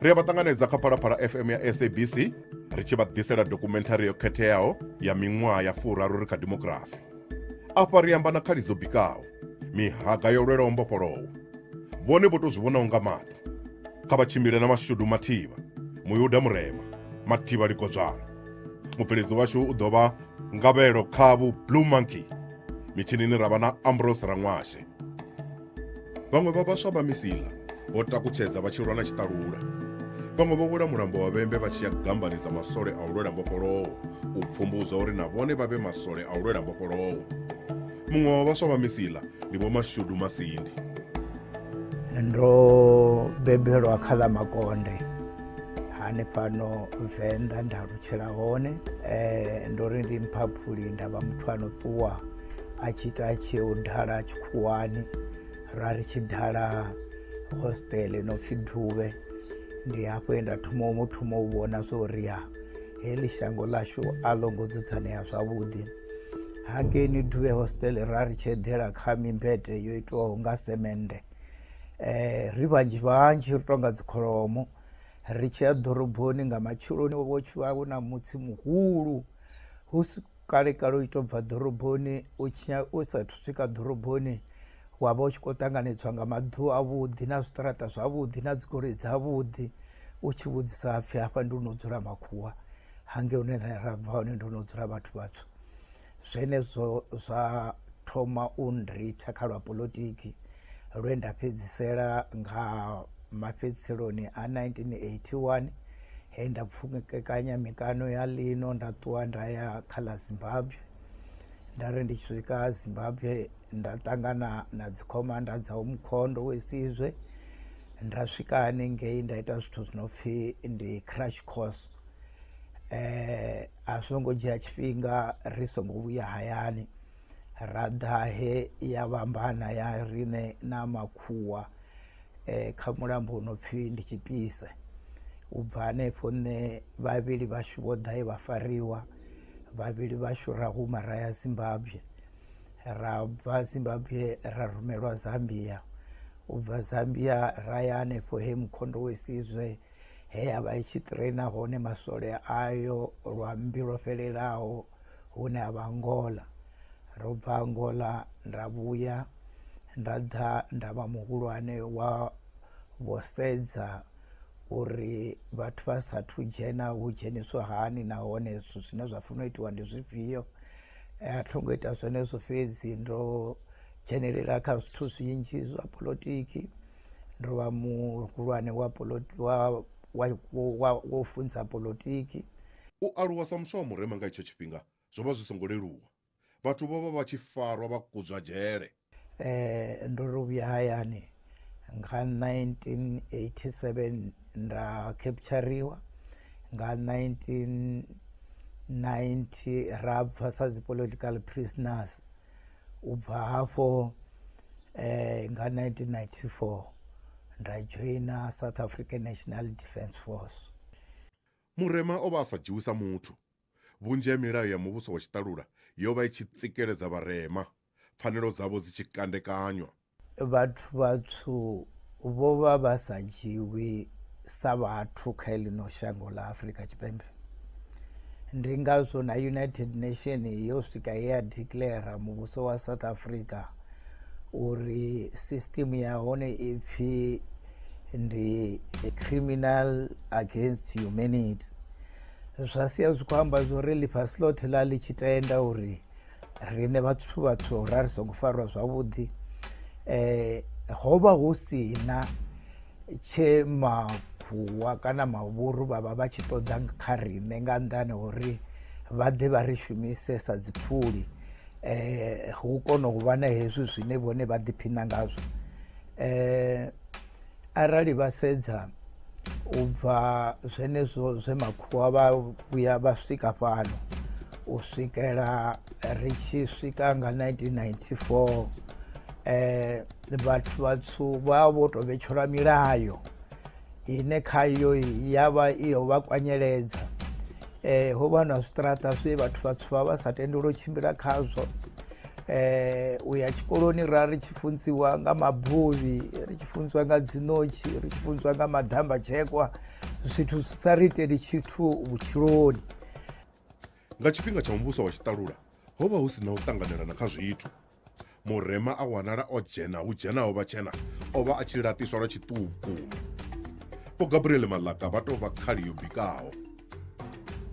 Ri a vha ṱanganedza kha Phalaphala FM ya SABC ri tshi vha ḓisela dokumenthari yo khetheaho ya miṅwaha ya furaru ri kha dimokirasi. Afha ri amba na khali dzo bikaho, mihaga yo lwelaho mbofholowo. Vhone vho tou zwi vhonaho nga maṱo. Kha vha tshimbile na Mashudu Mathivha, Muyuda Murema, Mathivha Ligodzwana. Mubveledzi washu u ḓo vha Ngavhelo Khavhu Blue Monkey. Mitshinini ra vha na Ambrose Rangwashe. Vhaṅwe vha vhaswa vha misi iḽa vho takutshedza vha tshi lwa na tshiṱalula. Vhaṅwe vho wela mulambo wa Vhembe vha tshi ya gambani dza masole a u lwela mbofholowo u pfumbudzwa uri na vhone vha vhe masole a u lwela mbofholowo. Muṅwe wa vhaswa vha misi iḽa ndi Vho Mashudu Masindi. Ndo bebelwa kha ḽa Makonde hanefhano Venḓa nda alutshela hone. Ndo ri ndi mphaphuli nda vha muthu ano ṱuwa a tshi ita a tshi u dala tshikhuwani, ra ri tshi dala hostel no pfi Duvhe. Ndi hafho he nda thoma u thoma u vhona zwo uri ya heḽi shango ḽashu a ḽo ngo dzudzanea zwavhuḓi. Hangeini Duvhe hostel ra ri tshi eḓela kha mimbete yo itiwaho nga semende, ri vhanzhi vhanzhi ri tonga dzikholomo. Ri tshi ya ḓoroboni nga matsheloni wo tshi vha hu na mutsi muhulu, hu si kale kale u tshi tou bva ḓoroboni u tshi u sathu swika ḓoroboni wa vha u tshi khou ṱanganedzwa nga maḓu avhuḓi na zwiṱaraṱa zwavhuḓi na dzigoloi dzavhuḓi, u tshi vhudzisa hapfhi hafha ndi hu no dzula makhuwa, hangei hune ra bva hone ndi hu no dzula vhathu vhatswu. Zwenezwo zwa thoma u nritha kha lwa poḽotiki lwe nda fhedzisela nga mafhedziseloni a 1981 he nda pfukekanya mikano ya ḽino nda ṱuwa nda ya kha ḽa Zimbabwe. Nda ri ndi tshi swika Zimbabwe nda ṱangana na dzikhomanda dza Umkhonto we Sizwe, nda swika haningei nda ita zwithu zwi no pfhi ndi crash course. A zwo ngo dzhia tshifhinga ri songo vhuya hayani, ra ḓa he ya vhambana ya riṋe na makhuwa kha mulambo u no pfhi ndi Tshipise. U bva hanefho nṋe vhavhili vhashu vho ḓa he vha fariwa, vhavhili vhashu ra huma ra ya Zimbabwe, ra bva Zimbabwe ra rumelwa Zambia, u bva Zambia ra ya hanefho he Mkhonto we Sizwe he ya vha i tshi ṱireina hone maswole ayo lwa mmbi lwo fhelelaho hune ha vha Angola. Ro bva Angola nda vhuya nda ḓa nda vha muhulwane wa vho sedza uri vhathu vha sathu dzhena hu dzheniswa hani nahone zwithu zwine zwa funa u itiwa ndi zwifhio. A tho ngo ita zwenezwo fhedzi, ndo dzhenelela kha zwithu zwinzhi zwa poḽotiki, ndo vha muhulwane wa wa wa wa wo funza poḽotiki. U aluwa sa muswa wa murema nga itsho tshifhinga zwo vha zwi songo leluwa. Vhathu vho vha vha tshi farwa vha kudzwa dzhele. Ndo ri u vhuya hayani nga 1987 nda capturiwa, nga 1990 ra bva sa dzi political prisoners. U bva hafho nga 1994 nda dzhoina South African National Defence Force. Murema o vha a sa dzhiwi sa muthu. Vhunzhi ha milayo ya muvhuso wa tshiṱalula yo vha i tshi tsikeledza vharema, pfanelo dzavho dzi tshi kandekanywa. Vhathu vhatswu vho vha vha sa dzhiwi sa vhathu kha ḽino shango ḽa Afrika Tshipembe. Ndi ngazwo na United Nation yo swika ye ya declare muvhuso wa South Africa uri system ya hone i pfhi ndi criminal against humanity. Zwa sia zwi khou amba zwori ḽifhasi ḽoṱhe ḽa ḽi tshi tenda uri riṋe vhathu vhatswu ra ri songo farwa zwavhuḓi. Ho vha hu si na tshe makhuwa kana mavhuru vha vha vha tshi ṱoḓa kha riṋe nga nnḓani ha uri vha ḓe vha ri shumise sa dziphuli, hu kone u vha na hezwi zwine vhone vha ḓiphina ngazwo. Arali vha sedza u bva zwenezwo zwe makhuwa vha vhuya vha swika fhano u swikela ri tshi swika nga 1994, vhathu vhatswu vha vho to vhetshelwa milayo ine khayo ya vha i yo vha kwanyeledza. Ho vha na zwiṱaraṱa zwe vhathu vhatswu vha vha sa tendelwi u tshimbila khazwo. U ya tshikoloni ra ri tshi funziwa nga mabuvhi, ri tshi funziwa nga dzinotshi, ri tshi funziwa nga maḓambatshekwa, zwithu zwi sa ri iteli tshithu vhutshiloni. Nga tshifhinga tsha muvhuso wa tshiṱalula ho vha hu si na u ṱanganelana kha zwithu. Murema a wanala o dzhena hu dzhenaho vhatshena o vha a tshi laṱiswa lwa tshiṱuhu vhukuma. Vho Gabriel Malaka vha tou vha khali yo bikaho.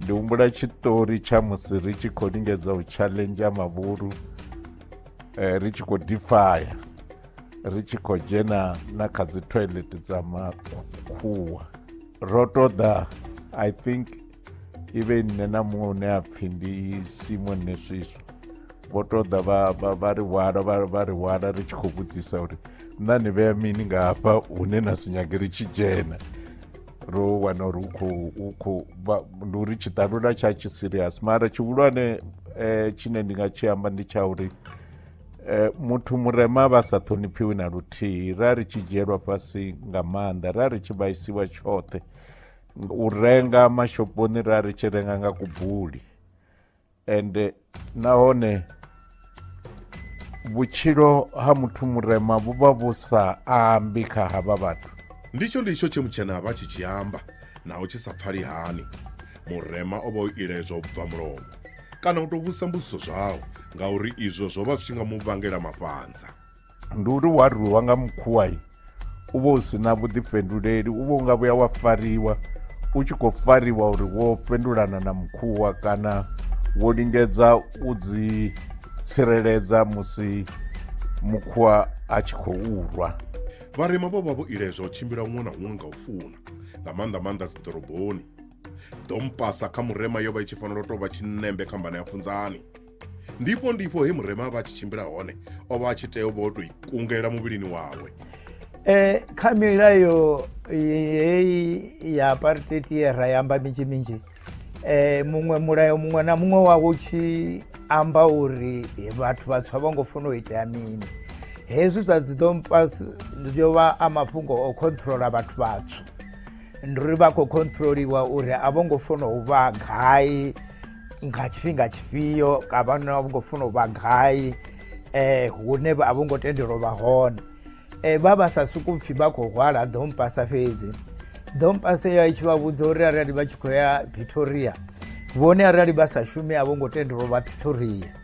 Ndi humbula tshiṱori tsha musi ri tshi khou lingedza u tshaḽenzha mavhuru, ri tshi khou defaya, ri tshi khou dzhena na kha dzi toilet dza makhuwa. Ro ṱoḓa, I think i vhe nṋe na muṅwe une a pfhi ndi Simon Neswiswa, vho ṱoḓa vha ri hwala, vha ri hwala ri tshi khou vhudzisa uri nṋa ni vhea mini nga hafha hune na si nyage ri tshi dzhena. Ro wana uri ndi uri tshiṱalula tsha tshi serious, mara tshihulwane tshine ndi nga tshi amba ndi tsha uri muthu murema vha sa ṱhoniphiwi na luthihi. Ra ri tshi dzhielwa fhasi nga maanḓa, ra ri tshi vhaisiwa tshoṱhe. U renga mashoponi ra ri tshi renga nga kubuli, ende nahone vhutshilo ha muthu murema vhu vha vhu sa ambi kha havha vhathu. Nditsho nditsho tshe mutshena vha tshi tshi amba, naho tshi sa pfali hani. Murema o vha o iledzwa u bva mulomo kana u tou vhudzisa mbudziso zwao, ngauri izwo zwo vha zwi tshi nga mu vhangela mafhanza. Ndi uri wa rwiwa nga mukhuwai u vha u si na vhuḓifhinduleli, u vha u nga vhuya wa fariwa u tshi khou fariwa uri wo fhindulana na mukhuwa kana wo lingedza u dzi tsireledza musi mukhuwa a tshi khou rwa. Vharema vho vha vho iledzwa u tshimbila huṅwe na huṅwe nga u funa, nga maanḓa maanḓa dziḓoroboni. Ḓompasa kha murema yo vha i tshi fanela u tou vha tshinembe kha mbana ya funzani. Ndifho ndifho he murema a vha a tshi tshimbila hone o vha a tshi tea u vha o tou ikungela muvhilini wawe. Kha milayo heyi ya apartheid ye ra amba minzhi minzhi, muṅwe mulayo muṅwe na muṅwe wa u tshi amba uri vhathu vhatswa vho ngo funa u itea mini. Hezwi zwa dzi dompas yo vha a mafhungo o controla vhathu vhatswu, ndi uri vha khou controliwa uri a vho ngo funa u vha gai nga tshifhinga tshifhio, ka vha a vho ngo funa u vha gai hune a vho ngo tendelwa u vha hone. Vha vha sa sokou pfhi vha khou hwala ḓompasa fhedzi. Ḓompasa yo i tshi vha vhudza uri arali vha tshi khou ya Pretoria, vhone arali vha sa shumi a vho ngo tendelwa u vha Pretoria.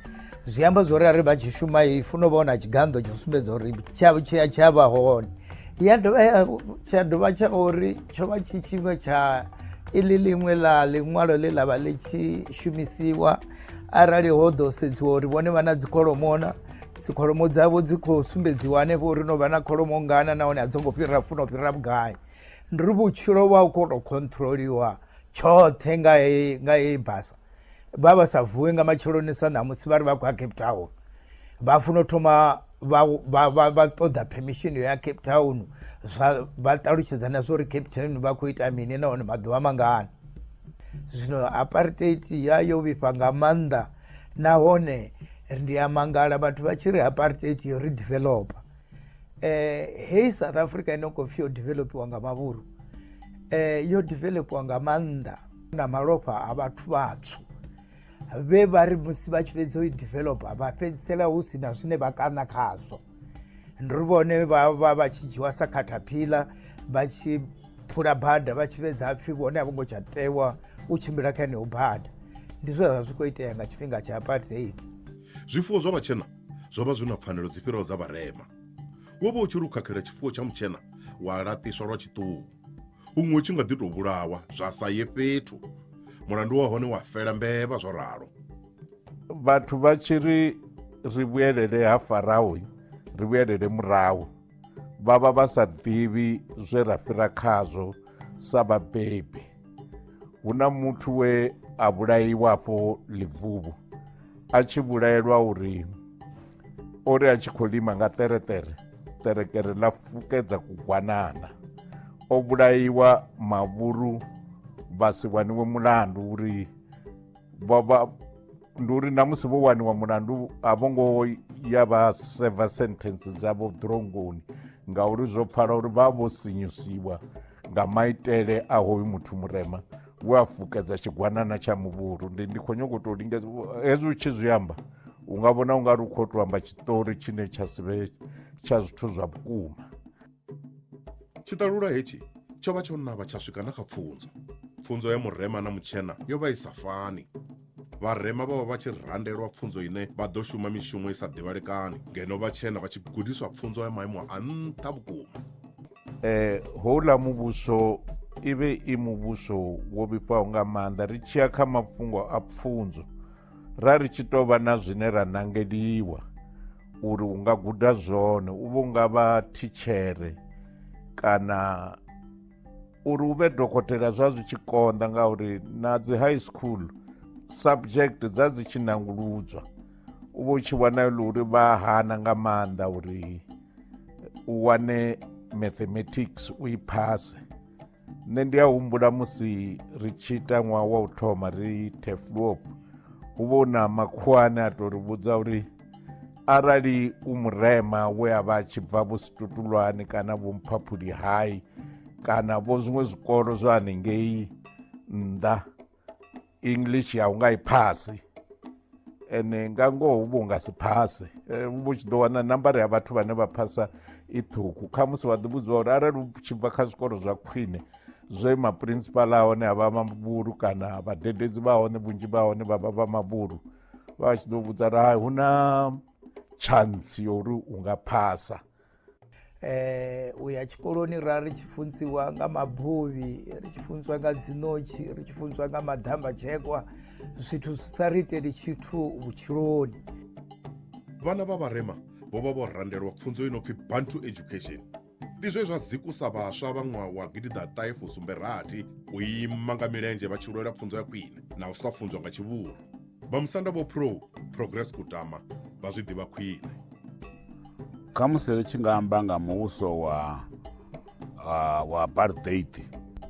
Zwi amba zwa uri arali vha tshi shuma i funa u vha na tshiganḓo tsho sumbedza uri tsha vha hone. Ya dovha tsha dovha tsha uri tsho vha tshi tshiṅwe tsha iḽi ḽiṅwe ḽa ḽiṅwalo ḽe ḽa vha ḽi tshi shumisiwa arali ho ḓo sedziwa uri vhone vha na dzikholomo na dzikholomo dzavho dzi khou sumbedziwa hanefho uri no vha na kholomo ngana nahone a dzo ngo fhira funa u fhira vhugai. Ndi uri vhutshilo vha u khou tou controliwa tshoṱhe nga heyi basa. Vha vha sa vuwi nga matsheloni sa ṋamusi vha ri vha khou ya Cape Town, vha funa u thoma vha ṱoḓa permission yo ya Cape Town, zwa vha ṱalutshedza na zwa uri Cape Town vha khou ita mini nahone maḓuvha mangana. Zwino apartheid ya yo vhifha nga maanḓa, nahone ndi a mangala vhathu vha tshi ri apartheid yo ri developer. Heyi South Africa ino khou pfhi yo developiwa nga mavhuru, yo developiwa nga maanḓa na malofha a vhathu vhatswu vhe vha ri musi vha tshi fhedza u i developer vha fhedzisela hu si na zwine vha kaṋa khazwo. Ndi uri vhone vha vha vha tshi dzhiwa sa caterpillar, vha tshi phula bada, vha tshi fhedza pfhi vhone a vho ngo tsha tewa u tshimbila kha heneyo bada. Ndi zwe zwa zwi khou itea nga tshifhinga tsha apartheid. Zwifuwo zwa vhatshena zwo vha zwi na pfanelo dzi fhiraho dza vharema. Wo vha u tshi ri u khakhela tshifuwo tsha mutshena wa laṱiswa lwa tshiṱuhu, huṅwe u tshi nga ḓi tou vhulawa zwa sa ye fhethu, mulandu wa hone wa fela mbevha zwo ralo. Vhathu vha tshi ri ri vhuyelele ha Farao, ri vhuyelele murahu, vha vha vha sa ḓivhi zwe ra fhira khazwo sa vhabebi. Hu na muthu we a vhulaiwa afho Ḽivhuvhu, a tshi vhulaelwa uri o ri a tshi khou lima nga ṱereṱere, ṱerekere ḽa fukedza kugwanana. O vhulaiwa mavhuru vha si waniwe mulandu uri ndi uri na musi vho waniwa mulandu a vho ngo ya vha seva sentence dzavho ḓirongoni, ngauri zwo pfala uri vha vho sinyusiwa nga maitele a hoyu muthu murema we a fukedza tshigwanana tsha muvhuru. Ndi khou nyanga u tou lingedza hezwi u tshi zwi amba, U nga vhona ungari u khou tou amba tshiṱori tshine tsha si vhe tsha zwithu zwa vhukuma. Tshiṱalula hetshi tsho vha tsho navha tsha swika na kha pfunzo. Pfunzo ya murema na mutshena yo vha i sa fani. Vharema vho vha vha tshi randelwa pfunzo ine vha ḓo shuma mishumo i sa ḓivhalekani, ngeno vhatshena vha tshi gudiswa pfunzo ya maimo a nṱha vhukuma. Houḽa muvhuso i vhe i muvhuso wo vhifhaho nga maanḓa ri tshi ya kha mafhungo a pfunzo, ra ri tshi tou vha na zwine ra nangeliwa uri u nga guda zwone, u vho nga vha thitshere kana uri u vhe dokotela zwa zwi tshi konḓa, ngauri na dzi high school subject dza dzi tshi nanguludzwa u vha u tshi wana uri vha hana nga maanḓa uri u wane mathematics u i phase. Nṋe ndi a humbula musi ri tshi ita ṅwaha wa u thoma ri Turfloop, hu vha hu na makhuwane a tou ri vhudza uri arali u murema we a vha a tshi bva vho Situtulwane kana vho Mphaphuli High kana vho zwiṅwe zwikolo zwa hanengei nnḓa, English ya u nga i phasi, ene nga ngoho u vha u nga si phase. U vha u tshi ḓo wana nambara ya vhathu vhane vha phasa i ṱhukhu. Khamusi wa ḓi vhudziwa uri arali u tshi bva kha zwikolo zwa khwine zwe maprinsipala a hone a vha mavhuru kana vhadededzi vha hone vhunzhi vha hone vha vha vha mavhuru, vha tshi ḓo vhudza uri hai, hu na chance yo uri u nga phasa. U ya tshikoloni ra ri tshi funziwa nga mabuvhi, ri tshi funziwa nga dzinotshi, ri tshi funziwa nga maḓambatshekwa, zwithu zwi sa ri iteli tshithu vhutshiloni. Vhana vha vharema vho vha vho randelwa pfunzo i no pfi Bantu Education. Ndi zwe zwa zikusa vhaswa vha ṅwaha wa 1976 u ima nga milenzhe vha tshi lwela pfunzo ya khwine na u sa funzwa nga tshivhuru. Vhamusanda vho Progress Kutama vha zwi ḓivha khwine. Khamusi ri tshi nga amba nga muvhuso wa apartheid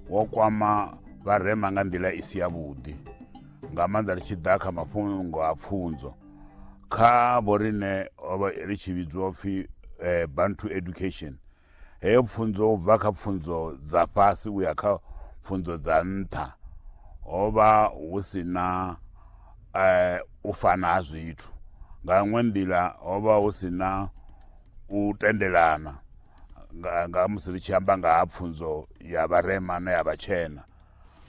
wo kwama vharema nga nḓila i si yavhuḓi, nga maanḓa ri tshi ḓa kha mafhungo a pfunzo. Kha vho riṋe ri tshi vhidziwa upfhi Bantu Education, heyo pfunzo u bva kha pfunzo dza fhasi u ya kha pfunzo dza nṱha ho vha hu si na u fana ha zwithu. Nga iṅwe nḓila ho vha hu si na u tendelana nga musi ri tshi amba nga ha pfunzo ya vharema na ya vhatshena.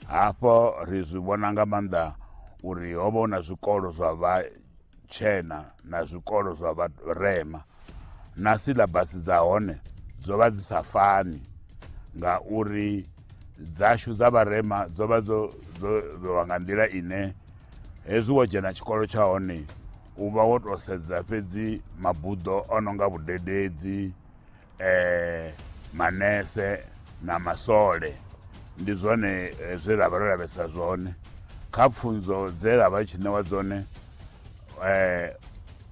Hafho ri zwi vhona nga maanḓa uri ho vha hu na zwikolo zwa vhatshena na zwikolo zwa vharema, na silabasi dza hone dzo vha dzi sa fani, ngauri dzashu dza vharema dzo vha dzo vhewa nga nḓila ine hezwi wo dzhena tshikolo tsha hone u vha wo tou sedza fhedzi mabuḓo o no nga vhudededzi, manese na masole. Ndi zwone zwe ra vha ro lavhelesa zwone kha pfunzo dze ra vha tshi ṋewa dzone,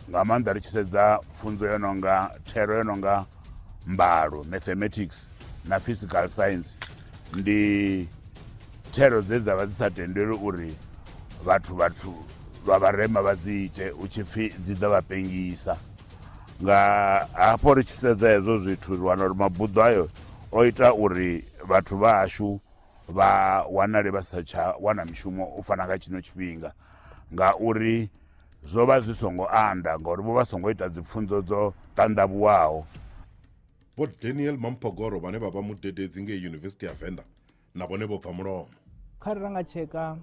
nga maanḓa ri tshi sedza pfunzo yo nonga thero yo nonga mbalo, mathematics na physical science. Ndi thero dze dza vha dzi sa tendelwi uri vhathu vha vharema vha dzi ite, hu tshi pfhi dzi ḓo vha pengisa. Nga hafho ri tshi sedza hezwo zwithu ri wana uri mabuḓo ayo o ita uri vhathu vha hashu vha wanale vha sa tsha wana mishumo u fana nga tshino tshifhinga, ngauri zwo vha zwi songo anda, ngauri vho vha songo ita dzipfunzo dzo ṱanḓavhuwaho. Vho Daniel Mamphogoro vhane vha vha mudededzi ngei Yunivesithi ya Venḓa na vhone vho bva mulomo. Kha ri nga tsheka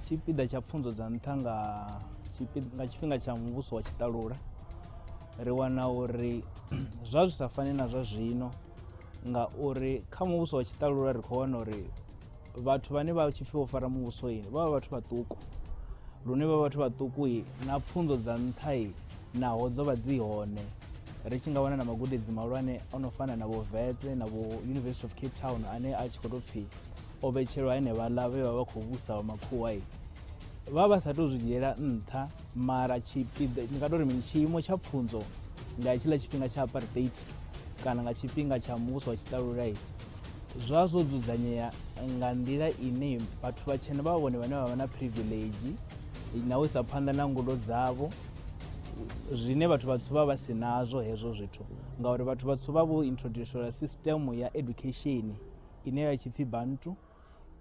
tshipiḓa tsha pfunzo dza nṱha nga tshifhinga tsha muvhuso wa tshiṱalula, ri wana uri zwa zwi sa fani na zwa zwino, ngauri kha muvhuso wa tshiṱalula ri khou wana uri vhathu vhane vha tshi pfhi vho fara muvhuso vha vha vhathu vhaṱuku, lune vha vhathu vhaṱuku na pfunzo dza nṱha naho dzo vha dzi hone, ri tshi nga wana na magudedzi mahulwane o no fana na vho Wits na vho University of Cape Town ane a tshi khou tou pfhi o vhetshelwa henevhaḽa vhe vha vha khou vhusa vha makhuwa, vha vha sa tou zwi dzhiela nṱha. Mara tshipiḓa ndi nga tou ri mini, tshiimo tsha pfunzo nga hetshiḽa tshifhinga tsha apartheid kana nga tshifhinga tsha muvhuso wa tshiṱalula zwa zwo dzudzanyea nga nḓila ine vhathu vhatshena vha vhone vhane vha vha na privilege na u isa phanḓa na ngudo dzavho, zwine vhathu vhatswu vha vha si nazwo hezwo zwithu, ngauri vhathu vhatswu vha vho introducelwa system ya education ine ya tshi pfhi Bantu,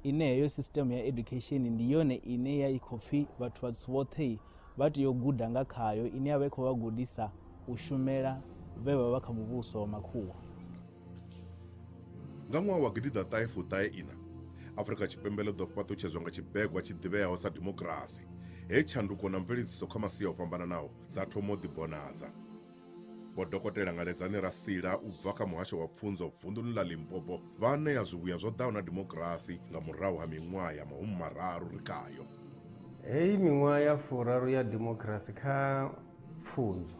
ine heyo system ya education ndi yone ine ya i khou pfhi vhathu vhatswu vhoṱhe vha tea u guda nga khayo, ine ya vha i khou vha gudisa u shumela vhe vha vha kha muvhuso wa makhuwa. Nga ṅwaha wa 1994, Afrika Tshipembe ḽo ḓo fhaṱutshedzwa nga tshibegwa tshi ḓivheaho sa dimokirasi, he tshanduko na mveledziso kha masia o fhambananaho dza thoma u ḓibonadza. Vho Dokotela Ngaledzani Rasila u bva kha muhasho wa pfunzo vunḓuni ḽa Limpopo vha ṋea zwivhuya zwo ḓaho na dimokirasi nga murahu ha miṅwaha ya 30 ri khayo. Heyi miṅwaha ya 30 ya dimokirasi kha pfunzo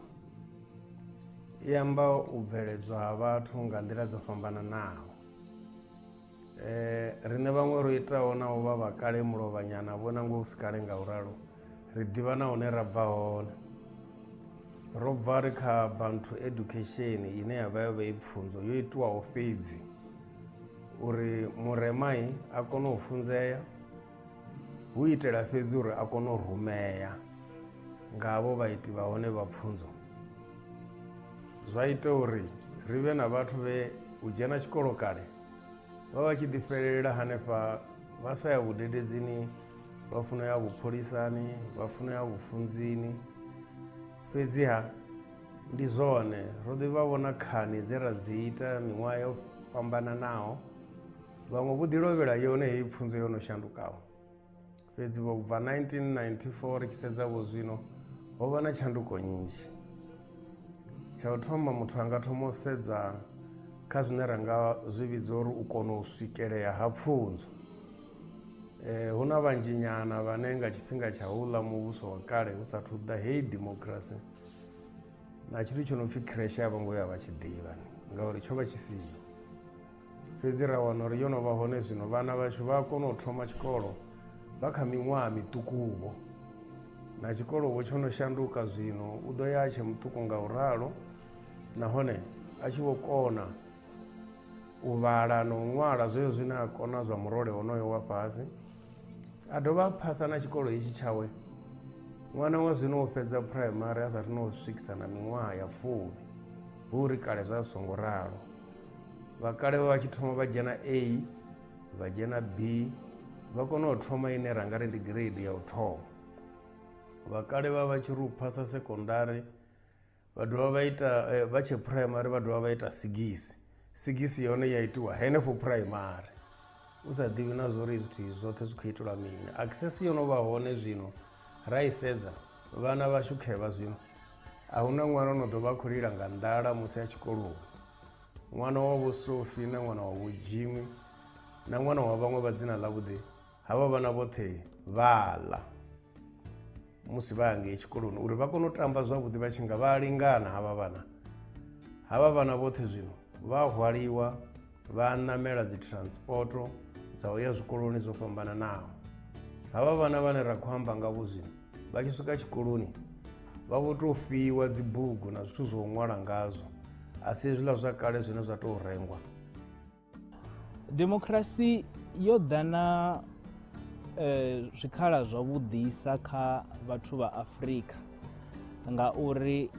i amba u bveledzwa ha vhathu nga nḓila dzo fhambananaho. Riṋe vhaṅwe ro itaho na u vha vhakale mulovhanyana vho nangwe hu si kale nga u ralo, ri ḓivha na hune ra bva hone. Ro bva ri kha Bantu Education ine ya vha yo vha i pfunzo yo itiwaho fhedzi uri muremai a kone u funzea, hu itela fhedzi uri a kone u rumea nga avho vhaiti vha hone vha pfunzo. Zwa ita uri ri vhe na vhathu vhe u dzhena tshikolo kale vha vha tshi ḓi fhelelela hanefha, vha sa ya vhudededzini, vha funa ya vhupholisani, vha funa ya vhufunzini. Fhedziha ndi zwone ro ḓi vha vhona khani dze ra dzi ita miṅwaha yo fhambananaho, vhaṅwe vho ḓi lovhela yone heyi pfunzo yo no shandukaho. Fhedzi vho bva 1994 ri tshi sedza vho zwino ho vha na tshanduko nnzhi. Tsha u thoma muthu anga thoma u sedza kha zwine ra nga zwi vhidza uri u kona u swikelea ha pfunzo. Hu na vhanzhi nyana vhane nga tshifhinga tsha houḽa muvhuso wa kale hu sathu ḓa heyi democracy na tshithu tsho no pfi creche a vho ngo ya vha tshi ḓivha ngauri tsho vha tshi siho. Fhedzi ra wana uri yo no vha hone zwino, vhana vhashu vha a kona u thoma tshikolo vha kha miṅwaha miṱukuvho, na tshikolo vho tsho no shanduka zwino, u ḓo ya a tshe muṱuku nga u ralo, nahone a tshi vho kona u vhala na u ṅwala zwezwo zwine a kona zwa murole wonoyo wa fhasi. A dovha a phasa na tshikolo hetshi tshawe. Ṅwana wa zwino u fhedza phuraimari a sathu no swikisa na miṅwaha ya 10, hu uri kale zwa zwi songo ralo. Vhakale vha tshi thoma vha dzhena A, vha dzhena B, vha kona u thoma ine ra nga ri ndi grade ya u thoma. Vhakale vha vha tshi ri u phasa sekondari vha dovha vha ita vha tshe phuraimari vha dovha vha ita sigisi. Sigisi yone ya itiwa henefho phuraimari, u sa ḓivhi na zwa uri zwithu izwi zwoṱhe zwi khou itelwa mini. Access yo no vha hone zwino ra i sedza, vhana vhashu khevha zwino a huna ṅwana ono ḓo vha a khou lila nga nḓala musi a tshikoloni. Ṅwana wa vho Sophie na ṅwana wa vho Jimmy na ṅwana wa vhaṅwe vha dzina ḽavhuḓi, havha vhana vhoṱhe vha ḽa musi vha hangei tshikoloni uri vha kone u tamba zwavhuḓi vha tshi nga vha lingana havha vhana. Havha vhana vhoṱhe zwino vha hwaliwa vha ṋamela dzi transporto dza u ya zwikoloni zwo fhambananaho. Havha vhana vhane ra khou amba ngavho zwino vha tshi swika tshikoloni vha vho tou fhiwa dzibugu na zwithu zwo u ṅwala ngazwo, a si hezwiḽa zwa kale zwine zwa tou rengwa. Demokirasi yo ḓa na zwikhala zwavhuḓisa kha vhathu vha Afrika, ngauri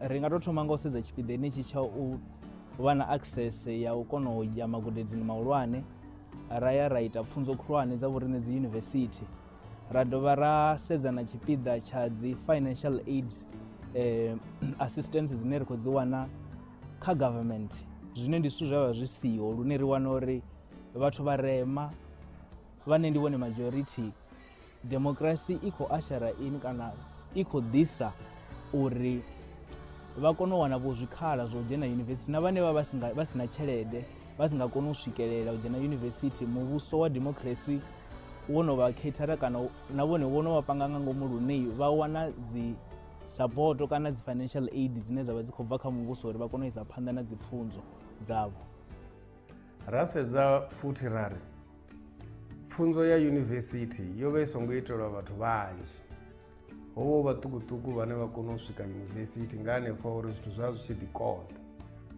ri nga tou thoma nga u sedza tshipiḓa henetshi tsha u vha na access ya u kona u ya magudedzini mahulwane, ra ya ra ita pfunzo khulwane dza vhoriṋe dzi yunivesithi, ra dovha ra sedza na tshipiḓa tsha dzi financial aid assistance dzine ri khou dzi wana kha government, zwine ndi zwithu zwe vha zwi siho, lune ri wana uri vhathu vharema vhane ndi vhone majority, democracy i khou ashara in kana i khou ḓisa uri vha kone u wana vho zwikhala zwa u dzhena yunivesithi, na vhane vha vha sina tshelede vha si nga koni u swikelela u dzhena yunivesithi, muvhuso wa democracy wo no vha caterer kana na vhone wo no vha panga nga ngomu lune vha wana dzi support kana dzi financial aid dzine dza vha dzi khou bva kha muvhuso uri vha kone u isa phanḓa na dzi pfunzo dzavho. Ra sedza futhi ra ri pfunzo ya yunivesithi yo vha i songo itelwa vhathu vhanzhi, ho vha hu vhaṱukuṱuku vhane vha kona u swika yunivesithi nga hanefha uri zwithu zwa zwi tshi ḓi konḓa.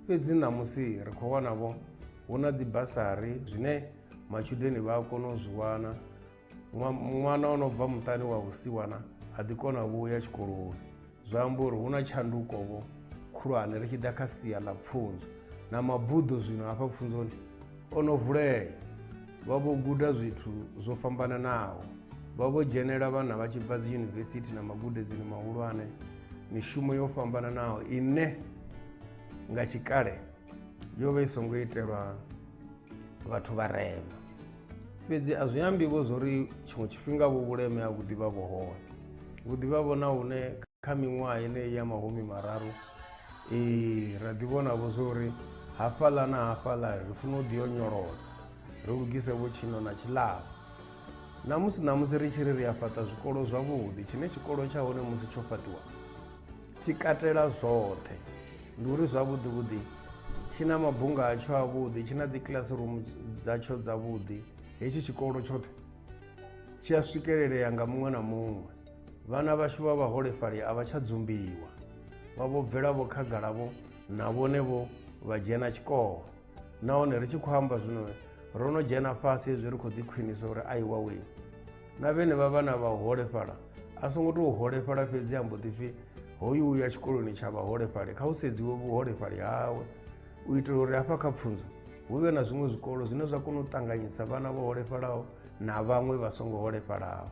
Fhedzi ṋamusi ri khou wana vho hu na dzi basari zwine matshudeni vha a kona u zwi wana, ṅwana o no bva muṱani wa vhusiwana a ḓi kona vhuya tshikoloni. Zwa amba uri hu na tshanduko vho khulwane ri tshi ḓa kha sia ḽa pfunzo, na mabuḓo zwino hafha pfunzoni o no vulea, vha vho guda zwithu zwo fhambananaho. Vha vho dzhenela vhana vha tshi bva dzi yunivesithi na magudedzini mahulwane mishumo yo fhambananaho ine nga tshikale yo vha i songo itelwa vhathu vharema. Fhedzi a zwi ambi vho zwori tshiṅwe tshifhinga vho vhuleme ha vhuḓi vha vho hone, vhuḓi vha vhona hune kha miṅwaha yeneyi ya 30 ra ḓi vhona vho zwori hafhaḽa na hafhaḽa ri funa u ḓi onyolosa, ri lugise vho tshino na tshiḽavho. Namusi ṋamusi ri tshi ri ri a fhaṱa zwikolo zwavhuḓi, tshine tshikolo tsha hone musi tsho fhaṱiwa tshi katela zwoṱhe, ndi uri zwavhuḓi vhuḓi tshi na mabunga atsho avhuḓi, tshi na dzi classroom dzatsho dzavhuḓi. Hetshi tshikolo tshoṱhe tshi a swikelelea nga muṅwe na muṅwe. Vhana vhashu vha vhaholefhali a vha tsha dzumbiwa, vha vho bvela vho khagala vho na vhone vho vha dzhena tshikolo. Nahone ri tshi khou amba zwino ro no dzhena fhasi hezwi ri khou ḓi khwinisa uri aiwa wee na vhenevha vhana vha u holefhala a songo tou holefhala fhedzi a mbo ḓi pfhi hoyu u ya tshikoloni tsha vhaholefhali, kha hu sedziwe vhuholefhali hawe u itela uri hafha kha pfunzo hu vhe na zwiṅwe zwikolo zwine zwa kona u ṱanganyisa vhana vho holefhalaho na vhaṅwe vha songo holefhalaho.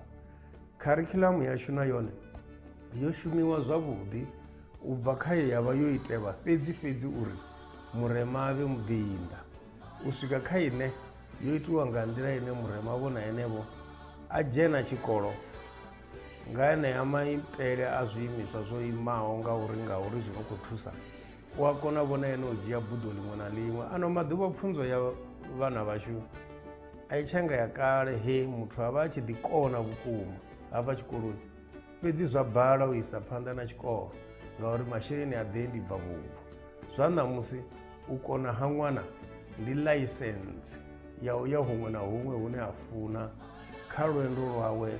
Kharikhilamu yashu na yone yo shumiwa zwavhuḓi u bva kha ye ya vha yo itelwa fhedzi fhedzi uri murema a vhe muḓinḓa u swika kha ine yo itiwa nga nḓila ine murema vho na enevho a dzhena tshikolo nga enea maitele a zwiimiswa zwo imaho ngauri ngauri zwi no khou thusa u a kona vhona ene u dzhia buḓo ḽiṅwe na ḽiṅwe. Ano maḓuvha pfunzo ya vhana vhashu a i tsha nga ya kale he muthu a vha a tshi ḓi kona vhukuma hafha tshikoloni, fhedzi zwa bala u isa phanḓa na tshikolo ngauri masheleni a ḓe ndi bva vhubvo. Zwa ṋamusi u kona ha ṅwana ndi ḽaisense ya u ya huṅwe na huṅwe hune a funa kha lwendo lwawe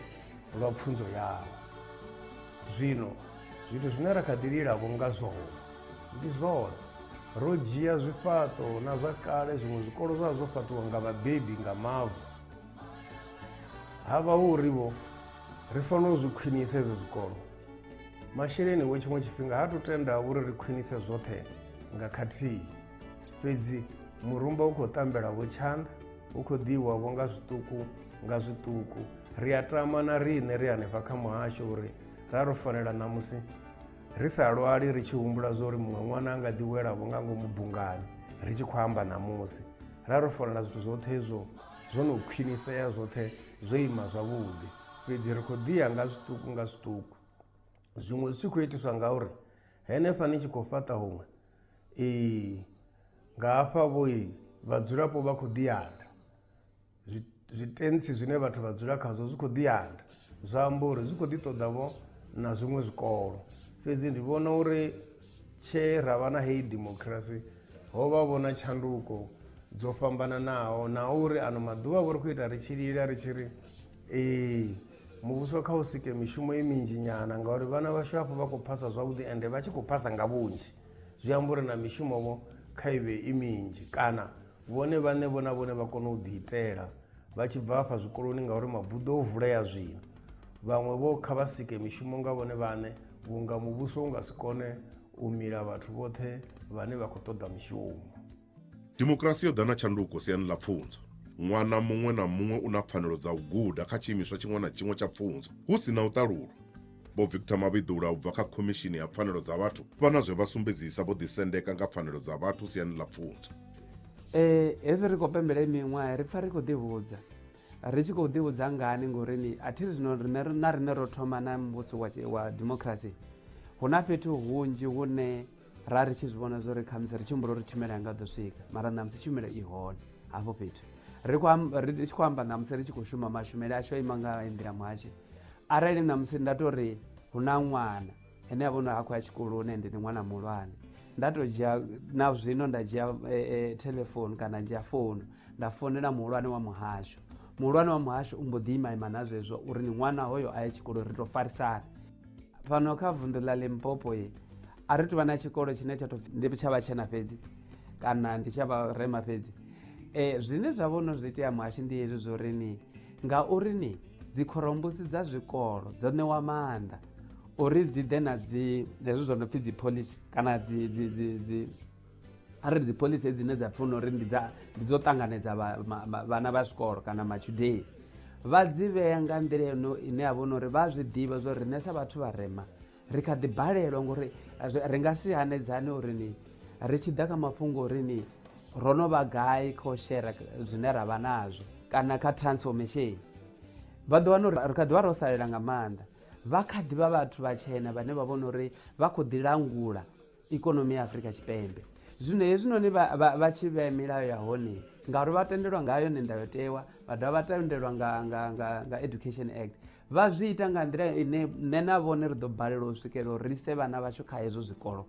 lwa pfunzo yawe. Zwino zwithu zwine ra kha ḓi lilavho nga zwone ndi zwone ro dzhia zwifhaṱo na zwa kale, zwiṅwe zwikolo zwa zwo fhaṱiwa nga vhabebi nga mavu, ha vha hu uri vho ri fanela u zwi khwinisa hezwo zwikolo. Masheleni vho tshiṅwe tshifhinga ha tu tenda uri ri khwinise zwoṱhe nga khathihi, fhedzi murumba u khou ṱambela vho tshanḓa, u khou ḓiwa vho nga zwiṱuku nga zwiṱuku. Ri a tama na riṋe ri hanefha kha muhasho uri ra ro fanela ṋamusi ri sa lwali ri tshi humbula zwa uri muṅwe ṅwana a nga ḓi wela vho nga ngomu bungani ri tshi khou amba ṋamusi, ra ro fanela zwithu zwoṱhe hezwo zwo no khwinisea zwoṱhe zwo ima zwavhuḓi, fhedzi ri khou ḓiya nga zwiṱuku nga zwiṱuku. Zwiṅwe zwi tshi khou itiswa ngauri henefha ni tshi khou fhaṱa huṅwe nga hafha vho vhadzulapo vha khou ḓi anda, zwitentsi zwine vhathu vha dzula khazwo zwi khou ḓi anda, zwa amba uri zwi khou ḓi ṱoḓa vho na zwiṅwe zwikolo. Fhedzi ndi vhona uri tshe ra vha na heyi democracy ho vha vho na tshanduko dzo fhambananaho, na uri ano maḓuvha vho ri khou ita ri tshi lila ri tshi ri ee muvhuso kha u sike mishumo i minzhi nyana ngauri vhana vhashu hafho vha khou phasa zwavhuḓi ende vha tshi khou phasa nga vhunzhi, zwi amba uri na mishumo vho kha i vhe i minzhi kana vhone vhaṋe vho na vhone vha kone u ḓiitela vha tshi bva hafha zwikoloni ngauri mabuḓo o vulea zwino. Vhaṅwe vho kha vha sike mishumo nga vhone vhaṋe vhunga muvhuso u nga si kone u mila vhathu vhoṱhe vhane vha khou ṱoḓa mishumo. Dimokirasi yo ḓa na tshanduko siani ḽa pfunzo. Ṅwana muṅwe na muṅwe u na pfanelo dza u guda kha tshiimiswa tshiṅwe na tshiṅwe tsha pfunzo hu si na u ṱalulwa. Vho Victor Mavhiḓula u bva kha Khomishini ya Pfanelo dza Vhathu vha na zwe vha sumbedzisa vho ḓisendeka nga pfanelo dza vhathu siani ḽa pfunzo. Hezwi ri khou pembela iyi miṅwaha ri pfa ri khou ḓihudza, ri tshi khou ḓihudza ngani ngori ni a thi ri zwino riṋe na riṋe ro thoma na muvhuso wa, wa democracy. Hu na fhethu hunzhi hune ra ri tshi zwi vhona zwori khamusi ri tshi humbula uri tshumelo yanga ḓo swika, mara ṋamusi tshumelo i hone hafho fhethu. Ri khou ri tshi khou amba ṋamusi ri tshi khou shuma mashumele ashu a ima nga nḓila muhashi. Arali ṋamusi nda to ri hu na ṅwana ene a vhona ha khou ya tshikoloni ende ndi ṅwana muhulwane, nda to dzhia na zwino nda dzhia telephone kana dzhia founu nda founela muhulwane wa muhasho, muhulwane wa muhasho u mbo ḓi ima ima na zwezwo uri ni ṅwana hoyo a ye tshikoloni, ri to farisana. Fhano kha vunḓu ḽa Limpopo a ri tuvha na tshikolo tshine tsha to ndi tsha vhatshena fhedzi kana ndi tsha vharema fhedzi. Zwine zwa vhono zwi itea muhashi ndi hezwi zwo ri ni ngauri ni dzi khorombusi dza zwikolo dzo ṋewa maanḓa uri dzi ḓe na dzi hezwi zwo no pfhi dzi phoḽisi kana dzi dzi dzi dzi arali dzi phoḽisi dzine dza pfhi uri ndi dza ndi dzo ṱanganedza vhana vha zwikolo kana matshudeni. Vha dzi vhea nga nḓila ine ya vhona uri vha zwi ḓivha zwa uri riṋe sa vhathu vharema ri kha ḓi balelwa, ngori ri nga si hanedzane uri ni ri tshi ḓa kha mafhungo uri ni ro no vha gai kha u shera zwine ra vha nazwo kana kha transformation. Vha ḓo wana uri ri kha ḓi vha ro salela nga maanḓa. Vha kha ḓi vha vhathu vhatshena vhane vha vhona uri vha khou ḓi langula ikonomi ya Afrika Tshipembe. Zwino hezwinoni vha tshi vhea milayo ya hone, ngauri vha tendelwa nga yone ndayotewa, vha dovha vha tendelwa nga Education Act, vha zwi ita nga nḓila ine nṋe na vhone ri ḓo balelwa u swikelela uri ri ise vhana vhashu kha hezwo zwikolo.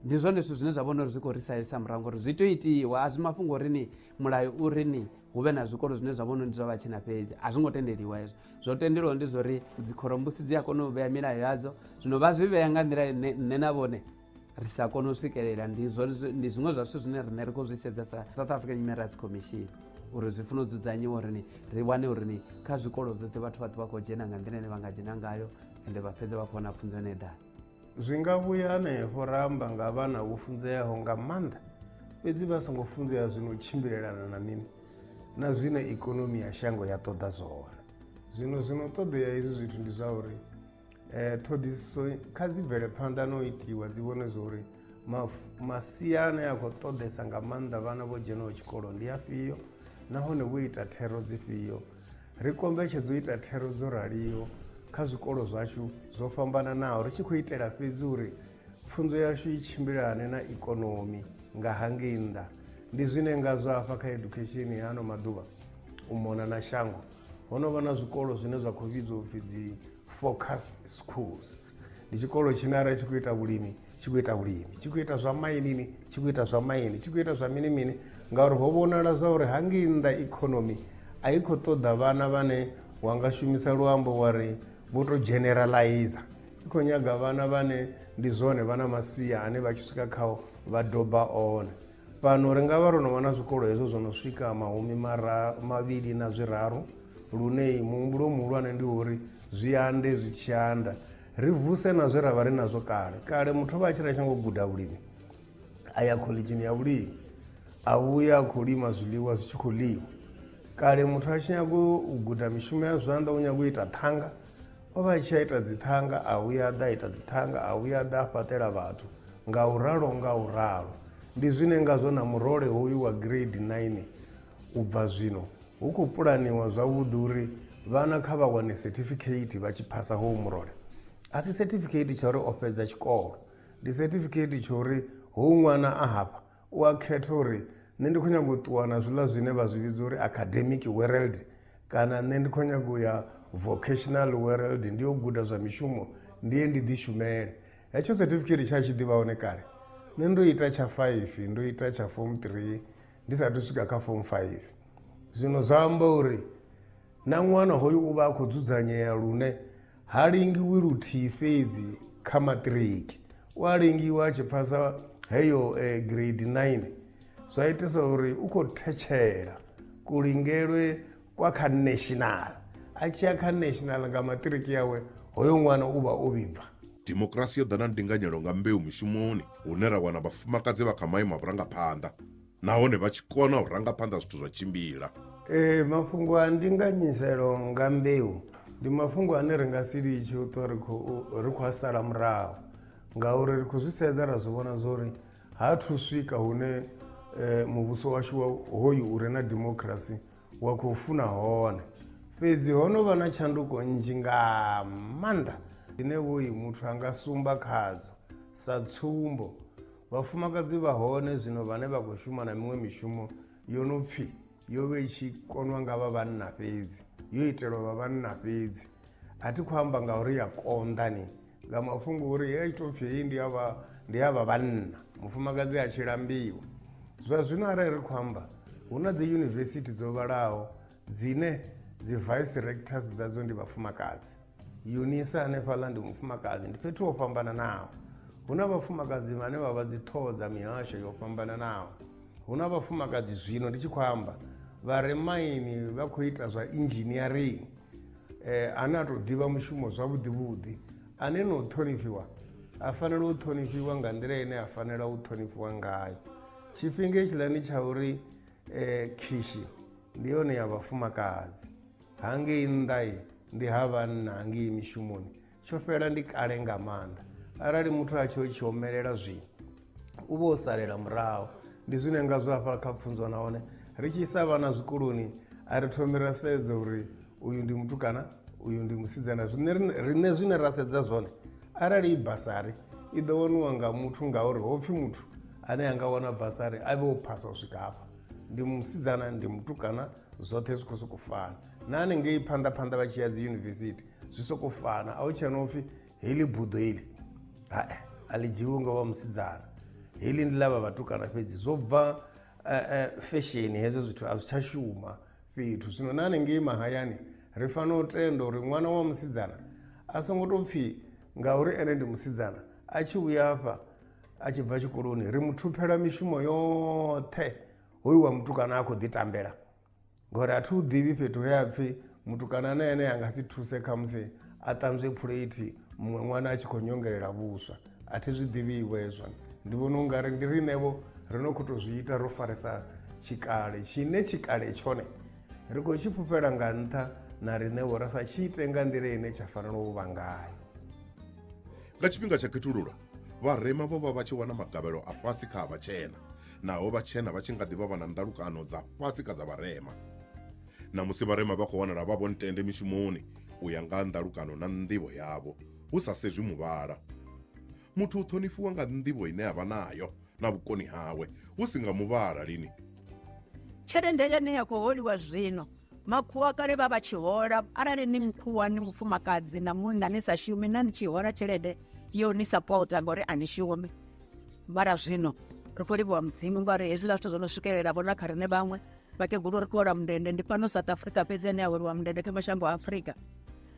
Ndi zwone zwithu zwine zwa vhona uri zwi khou ri salisa murahu, ngori zwi tea u itiwa. A zwi mafhungo uri ni mulayo uri ni hu vhe na zwikolo zwine zwa vhona ndi zwa vhatshena fhedzi, a zwi ngo tendeliwa hezwo. Zwo tendeliwa ndi zwa uri dzikhorombusi dzi a kona u vhea milayo yadzo, zwino vha zwi vhea nga nḓila ine nṋe na vhone ri sa kone u swikelela. Ndi zwiṅwe zwa zwithu zwine riṋe ri khou zwi sedza sa South African Human Rights Commission, uri zwi funa u dzudzanyiwa uri ni ri wane uri ni kha zwikolo zwoṱhe vhathu vha ḓo vha khou dzhena nga nḓila ine vha nga dzhena ngayo, ende vha fhedza vha khou wana pfunzo ine eḓana. Zwi nga vhuya hanefho ra amba nga vhana vho funzeaho nga maanḓa, fhedzi vha songo funzea zwino tshimbilelana na mini na zwine ikonomi ya shango ya ṱoḓa zwone. Zwino ṱoḓea hezwi zwithu ndi zwa uri ṱhoḓisiso kha dzi bvele phanḓa no itiwa, dzi vhone zwa uri masia ane a khou ṱoḓesa nga maanḓa vhana vho dzhenaho tshikolo ndi afhio, nahone vho ita thero dzifhio. Ri kombetshedza u ita thero dzo raliho kha zwikolo zwashu zwo fhambananaho, ri tshi khou itela fhedzi uri pfunzo yashu i tshimbilane na ikonomi nga hangei nnḓa. Ndi zwine ngazwo hafha kha education ya ano maḓuvha u mona na shango ho no vha na zwikolo zwine zwa khou vhidzwa upfhi dzi focus schools. Ndi tshikolo tshine arali tshi khou ita vhulimi tshi khou ita vhulimi, tshi khou ita zwa mainini tshi khou ita zwa maini, tshi khou ita zwa mini mini, ngauri ho vhonala zwa uri hangei nnḓa ikonomi a i khou ṱoḓa vhana vhane wa nga shumisa luambo wa ri vho to generalizer. I khou nyaga vhana vhane ndi zwone vha na masia ane vha tshi swika khao vha doba one. Fhano ri nga vha ro no vha na zwikolo hezwo zwo no swika 23, lune muhumbulo muhulwane ndi uri zwi ande zwi tshi anda, ri vuse na zwe ra vha ri nazwo kale. Kale muthu vha a tshi ri a tshango guda vhulimi, a ya khoḽidzhini ya vhulimi, a vhuya a khou lima zwiḽiwa zwi tshi khou ḽiwa. Kale muthu a tshi nyaga u guda mishumo ya zwanḓa, u nyaga u ita ṱhanga, o vha a tshi a ita dziṱhanga, a vhuya a ḓa a ita dziṱhanga, a vhuya a ḓa a fhaṱela vhathu, nga u ralo nga u ralo. Ndi zwine ngazwo na murole hoyu wa grade 9 u bva zwino hu khou pulaniwa zwavhuḓi uri vhana kha vha wane certificate vha tshi phasa hoyu murole. A si certificate tsha uri o fhedza tshikolo, ndi certificate tsha uri hoyu ṅwana a hafha u a khetha uri nṋe ndi khou nyaga u ṱuwa na zwiḽa zwine vha zwi vhidza uri academic world, kana nṋe ndi khou nyaga u ya vocational world, ndi yo guda zwa mishumo ndi ye ndi ḓi shumele. Hetsho certificate tsha tshi ḓivha hone kale, nṋe ndo ita tsha 5, ndo ita tsha form 3, ndi sathu swika kha form 5. Zwino zwa amba uri na ṅwana hoyu u vha a khou dzudzanyea lune ha lingiwi luthihi fhedzi kha maṱiriki, u a lingiwa a tshi phasa heyo grade 9. Zwa itisa uri u khou thetshela kulingelwe kwa kha national, a tshi ya kha national nga maṱiriki yawe hoyo ṅwana u vha o vhibva. Dimokirasi yo ḓa na ndinganyelo nga mbeu mishumoni, hune ra wana vhafumakadzi vha kha maimo a vhurangaphanḓa nahone vha tshi kona u rangaphanḓa zwithu zwa tshimbila. Mafhungo a ndinganyiselo nga mbeu ndi mafhungo ane ri nga si litshe u ṱwa ri khou a sala murahu, ngauri ri khou zwi sedza ra zwi vhona zwa uri ha thu swika hune muvhuso washu hoyu u re na democracy wa khou funa hone. Fhedzi ho no vha na tshanduko nnzhi nga maanḓa dzine vhoi muthu a nga sumba khadzo. Sa tsumbo, vhafumakadzi vha hone zwino vhane vha khou shuma na miṅwe mishumo yo no pfhi yo vha i tshi konwa nga vha vhanna fhedzi, yo itelwa vha vhanna fhedzi. A thi khou amba ngauri ya konḓa ni, nga mafhungo uri ya tshi tou pfhi heyi ndi ya vha vhanna, mufumakadzi a tshi lambiwa. Zwa zwino arali ri khou amba, hu na dzi yunivesithi dzo vhalaho dzine dzi vice rectors dzadzo ndi vhafumakadzi. UNISA hanefhaḽa ndi mufumakadzi, ndi fhethu ho fhambananaho. Hu na vhafumakadzi vhane vha vha dzi ṱhoho dza mihasho yo fhambananaho. Hu na vhafumakadzi zwino ndi tshi khou amba vha re maini vha khou ita zwa engineering, ane a tou ḓivha mushumo zwavhuḓi vhuḓi, ane no ṱhonifhiwa a fanela u ṱhonifhiwa nga nḓila ine a fanela u ṱhonifhiwa ngayo. Tshifhinga hetshiḽani tsha uri khishi ndi yone ya vhafumakadzi, Hangei nnḓa ndi ha vhanna, hangei mishumoni tsho fhela ndi kale nga maanḓa. Arali muthu a tshi tshi omelela zwino u vha o salela murahu. Ndi zwine ngazwo hafha kha pfunzo nahone ri tshi isa vhana zwikoloni a ri thomi ra sedza uri uyu ndi mutukana uyu ndi musidzana. Zwine riṋe zwine ra sedza zwone, arali i basari i ḓo waniwa nga muthu ngauri hopfi muthu ane a nga wana basari a vhe o phasa u swika hafha, ndi musidzana ndi mutukana, zwoṱhe zwi khou sokou fana. Na hanengei phanḓa phanḓa vha tshi ya dzi yunivesithi zwi sokou fana, a hu tshena upfhi heḽi buḓo heḽi a ḽi dzhiiwi nga wa musidzana, heḽi ndi ḽa vha vhatukana fhedzi. Zwo bva fesheni hezwo zwithu a zwi tsha shuma fhethu. Zwino na hanengei mahayani ri fanela u tenda uri ṅwana wa musidzana a songo tou pfhi ngauri ene ndi musidzana a tshi vhuya hafha a tshi bva tshikoloni ri mu thuphela mishumo yoṱhe, hoyu wa mutukana a khou ḓi tambela. Ngori a thi u ḓivhi fhethu he a pfhi mutukana na ene a nga si thuse khamusi a ṱanzwe phuleithi muṅwe ṅwana a tshi khou nyongelela vhuswa, a thi zwi ḓivhiwo hezwo. Ndi vhona ungari ndi riṋevho ri no khou tou zwi ita ro farisa tshikale tshine tshikale tshone ri khou tshi fhufhela nga nṱha, na riṋevho ra sa tshi ite nga nḓila ine tsha fanela u vha ngayo. Nga tshifhinga tsha khethululo vharema vho vha vha tshi wana magavhelo a fhasi kha vhatshena, naho vhatshena vha tshi nga ḓi vha vha na nḓalukano dza fhasi kha dza vharema. Na musi vharema vha khou wanala vha vhontende mishumoni u ya nga nḓalukano na nḓivho yavho hu sa sedzwi muvhala. Muthu u ṱhonifhiwa nga nḓivho ine a vha nayo na vhukoni hawe hu si nga muvhala lini. Tshelede ine ya khou holiwa zwino, makhuwa kale vha vha tshi hola, arali ni mukhuwa ni mufumakadzi na munna ni sa shumi na ni tshi hola tshelede yo ni sapota ngori a ni shumi. Mara zwino ri khou livhuwa Mudzimu ngauri hezwiḽa zwithu zwo no swikelela vho na kha riṋe vhaṅwe vhakegulu ri khou hola mundende. Ndi fhano South Africa fhedzi ane a holiwa mundende kha mashango a Afrika.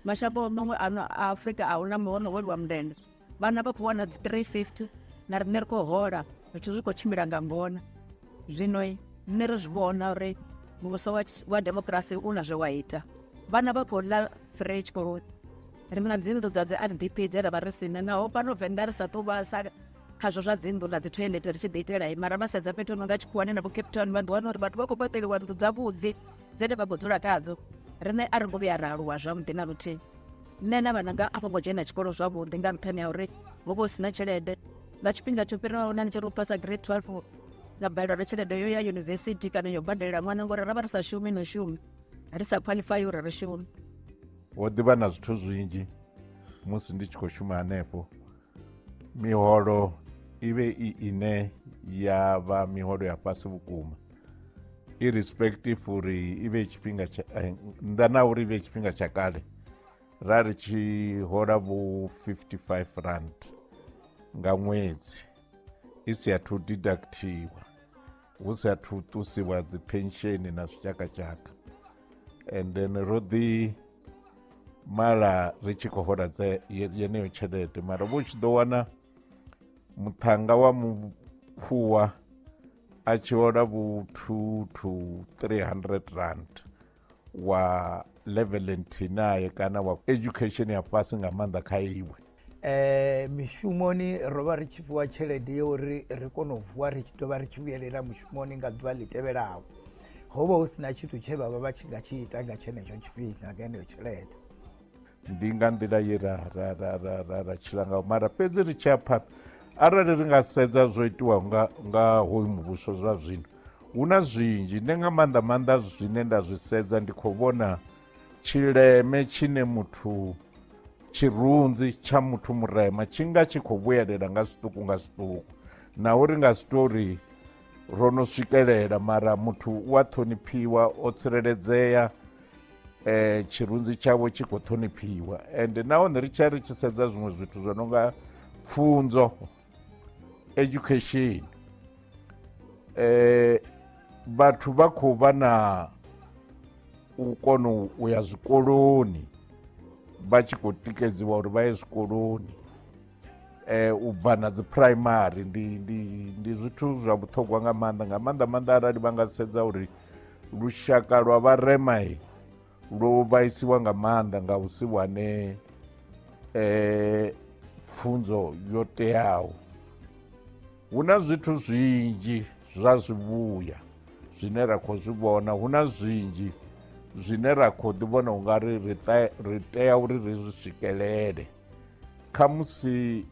Mashango maṅwe ano a Afrika a huna ho no holiwa mundende. Vhana vha khou wana dzi 350 na riṋe ri khou hola, zwithu zwi khou tshimbila nga ngona. Zwino nṋe ri zwi vhona uri muvhuso wa demokirasi u na zwe wa ita. Vhana vha khou ḽa free tshikoloni, ri na dzi nnḓu dza dzi RDP dze ra vha ri sina, naho fhano Venḓa ri sa tou vha sa khazwo zwa dzi nnḓu na dzi toilet ri tshi ḓi itela, mara vha sedza fhethu no nga tshikhuwani na vho Cape Town vha ḓi wana uri vhathu vha khou fhaṱeliwa nnḓu dzavhuḓi dzine vha khou dzula khadzo. Riṋe a ri ngo vhuya ra aluwa zwavhuḓi na luthihi. Nṋe na vhananga a vho ngo dzhena tshikolo zwavhuḓi nga nṱhani ha uri ho vha hu sina tshelede. Nga tshifhinga tsho fhiraho na ni tshi ri u phasa grade 12 na balelwa na tshelede yo ya yunivesithi kana yo badelela ṅwana ngori ra vha ri sa shumi no shumi, ri sa qualify uri ri shume. Ho ḓivha na zwithu zwinzhi musi ndi tshi khou shuma hanefho. Miholo i vhe i ine ya vha miholo ya fhasi vhukuma, irrespective uri i vhe tshifhinga tsha nnḓa na uri i vhe tshifhinga tsha kale ra ri tshi hola vho 55 rand nga ṅwedzi i si athu deductiwa, hu si athu ṱusiwa dzi pension na zwitshakatshaka. And then ro ḓi mala ri tshi khou hola yeneyo tshelede, mara vho tshi ḓo wana muṱhanga wa mukhuwa a tshi hola vhu 2 to 300 rand wa level nthihi naye kana wa education ya fhasi nga maanḓa kha iwe. Mishumoni ro vha ri tshi fhiwa tshelede ya uri ri kone u vuwa ri tshi dovha ri tshi vhuyelela mushumoni nga ḓuvha ḽi tevhelaho. Ho vha hu sina tshithu tshe vha vha vha tshi nga tshi ita nga tshenetsho tshifhinga nga heneyo tshelede. Ndi nga nḓila ye ra tshila ngaho, mara fhedzi ri tshi ya phanḓa arali ri nga sedza zwo itiwaho nga hoyu muvhuso zwa zwino, hu na zwinzhi. Nṋe nga maanḓa maanḓa zwine nda zwi sedza ndi khou vhona tshileme tshine muthu tshirunzi tsha muthu murema tshi nga tshi khou vhuyelela nga zwiṱuku nga zwiṱuku, na uri nga si tou ri ro no swikelela, mara muthu u a ṱhoniphiwa, o tsireledzea, tshirunzi tshawe tshi khou ṱhoniphiwa. Ende nahone ri tsha ri tshi sedza zwiṅwe zwithu zwo no nga pfunzo, education, vhathu vha khou vha na u kona u ya zwikoloni, vha tshi khou tikedziwa uri vha ye zwikoloni, u bva na dzi primary. Ndi zwithu zwa vhuṱhogwa nga maanḓa, nga maanḓa maanḓa arali vha nga sedza uri lushaka lwa vharema lwo vhaisiwa nga maanḓa nga u si wane pfunzo yo teaho. Hu na zwithu zwinzhi zwa zwivhuya zwine ra khou zwi vhona, hu na zwinzhi Zwine ra khou ḓi vhona ungari ri tea uri ri zwi swikelele. Khamusi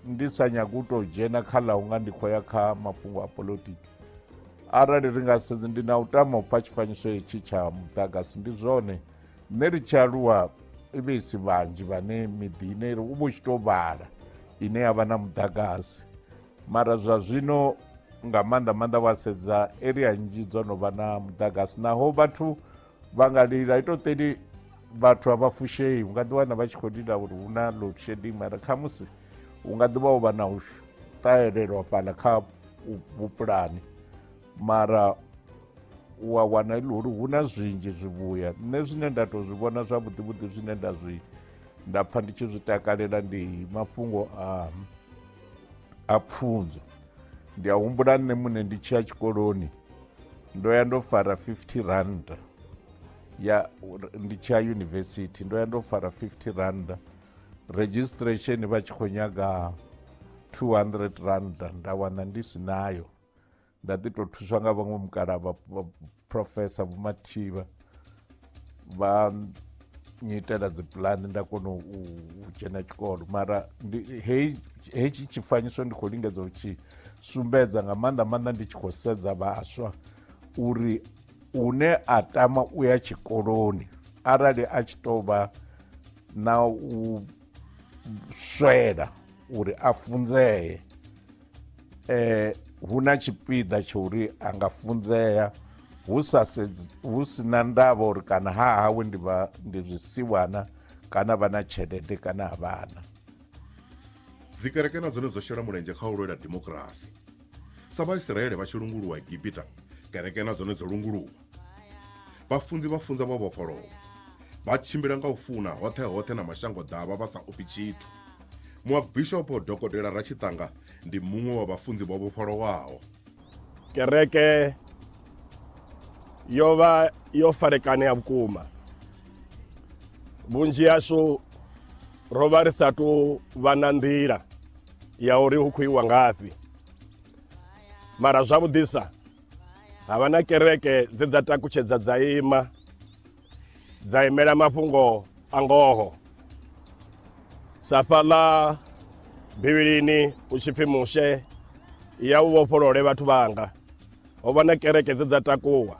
ndi sa nyagi u tou dzhena kha ḽa unga ndi khou ya kha mafhungo a politiki, arali ri nga sedza, ndi na u tama u pfa tshifanyiso hetshi tsha muḓagasi. Ndi zwone, nṋe ri tshi aluwa i vhe isi vhanzhi vhane miḓi ine ri u vha u tshi tou vhala ine ya vha na muḓagasi, mara zwa zwino nga maanḓa maanḓa wa sedza area nnzhi dzo no vha na muḓagasi. Naho vhathu vha nga lila i tou teli, vhathu a vha fushei, u nga ḓi wana vha tshi khou lila uri hu na load shedding, mara khamusi hu nga ḓi vha ho vha na u ṱahelelwa fhaḽa kha vhupulani, mara u a wana iḽi uri hu na zwinzhi zwivhuya. Nṋe zwine nda tou zwi vhona zwavhuḓi vhuḓi, zwine nda zwi nda pfa ndi tshi zwi takalela, ndi mafhungo a pfunzo. Ndi a humbula nṋe muṋe ndi tshi ya tshikoloni, ndo ya ndo fara 50 rand ya ndi tshi ya yunivesithi, ndo ya ndo fara 50 rand, registration vha tshi khou nyaga 200 rand, nda wana ndi si nayo, nda ḓi tou thuswa nga vhaṅwe mukala vha professor Vho Mathivha, vha nyitela dzi pulani, nda kona u dzhena tshikolo. Mara hei hetshi tshifanyiso ndi khou lingedza u tshi sumbedza nga maanḓa maanḓa ndi tshi khou sedza vhaswa, uri une a tama u ya tshikoloni, arali a tshi tou vha na u swela uri a funzee, hu na tshipiḓa tsha uri a nga funzea hu sa hu si na ndavha uri kana ha hawe ndi vha ndi zwisiwana kana vha na tshelede kana a vhana. Dzikereke na dzone dzo shela mulenzhe kha u lwela dimokirasi. Sa Vhaisiraele vha tshi lunguluwa Egipita, kereke na dzone dzo lunguluwa. Vhafunzi vha funza vho vhofholowa, vha tshimbila nga u funa hoṱhe hoṱhe na mashango ḓavha vha sa ofhi tshithu. Muabishopo Dokotela Ratshitanga ndi muṅwe wa vhafunzi vho vhofholowaho. Kereke yo vha yo farekanea vhukuma. Vhunzhi hashu ro vha ri sa tu vha na nḓila ya uri hu khou iwa ngafhi, mara zwavhuḓisa ha vha na kereke dze dza takutshedza dza ima dza imela mafhungo a ngoho. Sa fhaḽa Bivhilini u tshi pfi Mushe ya u vhofholole vhathu vhanga, ho vha na kereke dze dza takuwa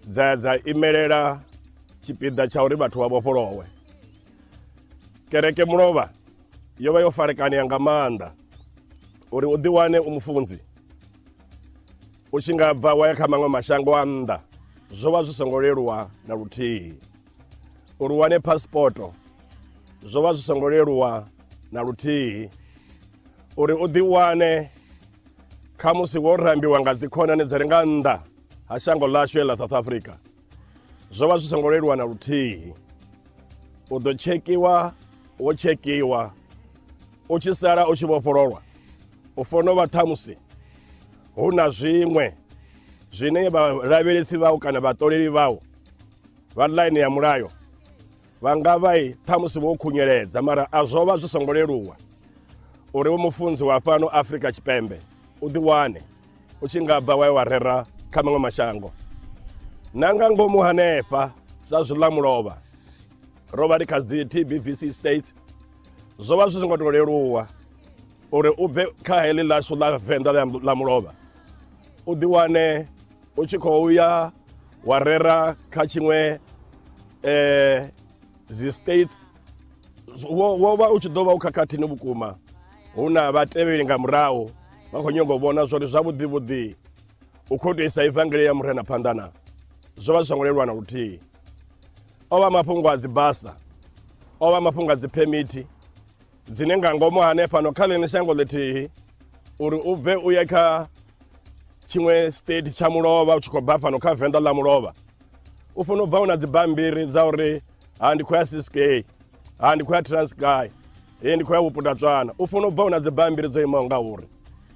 dza ya dza imelela tshipiḓa tsha uri vhathu vha vhofholowe. Kereke mulovha yo vha yo farekanea nga maanḓa uri u ḓiwane u mufunzi u tshi nga bva wa ya kha maṅwe mashango a nnḓa, zwo vha zwi songo leluwa na luthihi. Uri u wane phasipoto zwo vha zwi songo leluwa na luthihi. Uri u ḓiwane khamusi wo rambiwa nga dzikhonani dzi re nga nnḓa ha shango ḽashu ḽa South Africa zwo vha zwi songo leluwa na luthihi. U ḓo tshekiwa, wo tshekiwa, u tshi sala u tshi vhofhololwa u fanela u vha ṱhamusi hu na zwiṅwe zwine vhalavhelesi vhau kana vhaṱoleli vhau vha ḽaini ya mulayo vha nga vha ṱhamusi vho khunyeledza, mara a zwo vha zwi songo leluwa uri vho mufunzi wa fhano Afrika Tshipembe u ḓiwane u tshi nga bva wa wa rera kha maṅwe mashango. Na nga ngomu hanefha sa zwiḽa mulovha ro vha ri kha dzi TBVC states, zwo vha zwi songo tou leluwa uri u bve kha heḽi ḽashu ḽa Venḓa ḽa mulovha u ḓiwane u tshi khou ya wa rera kha tshiṅwe dzi states. Wo vha u tshi ḓo vha u khakhathini vhukuma, hu na vhatevheli nga murahu vha khou nyongo vhona zwori zwavhuḓi vhuḓi u khou tou isa ivangeli ya Murena phanḓa na. Zwo vha zwi songo leluwa na luthihi. O vha mafhungo a dzi basa, o vha mafhungo a dzi phemithi dzine nga ngomu hanefhano kha ḽeneḽi shango ḽithihi uri u bve u ye kha tshiṅwe state tsha mulovha u tshi khou bva fhano kha Venḓa ḽa mulovha, u fanela u bva u na dzibammbiri dza uri ha ndi khou ya Ciskei, ha ndi khou ya Transkei, he ndi khou ya Vhuputatswana. U fanela u bva u na dzibammbiri dzo imaho nga uri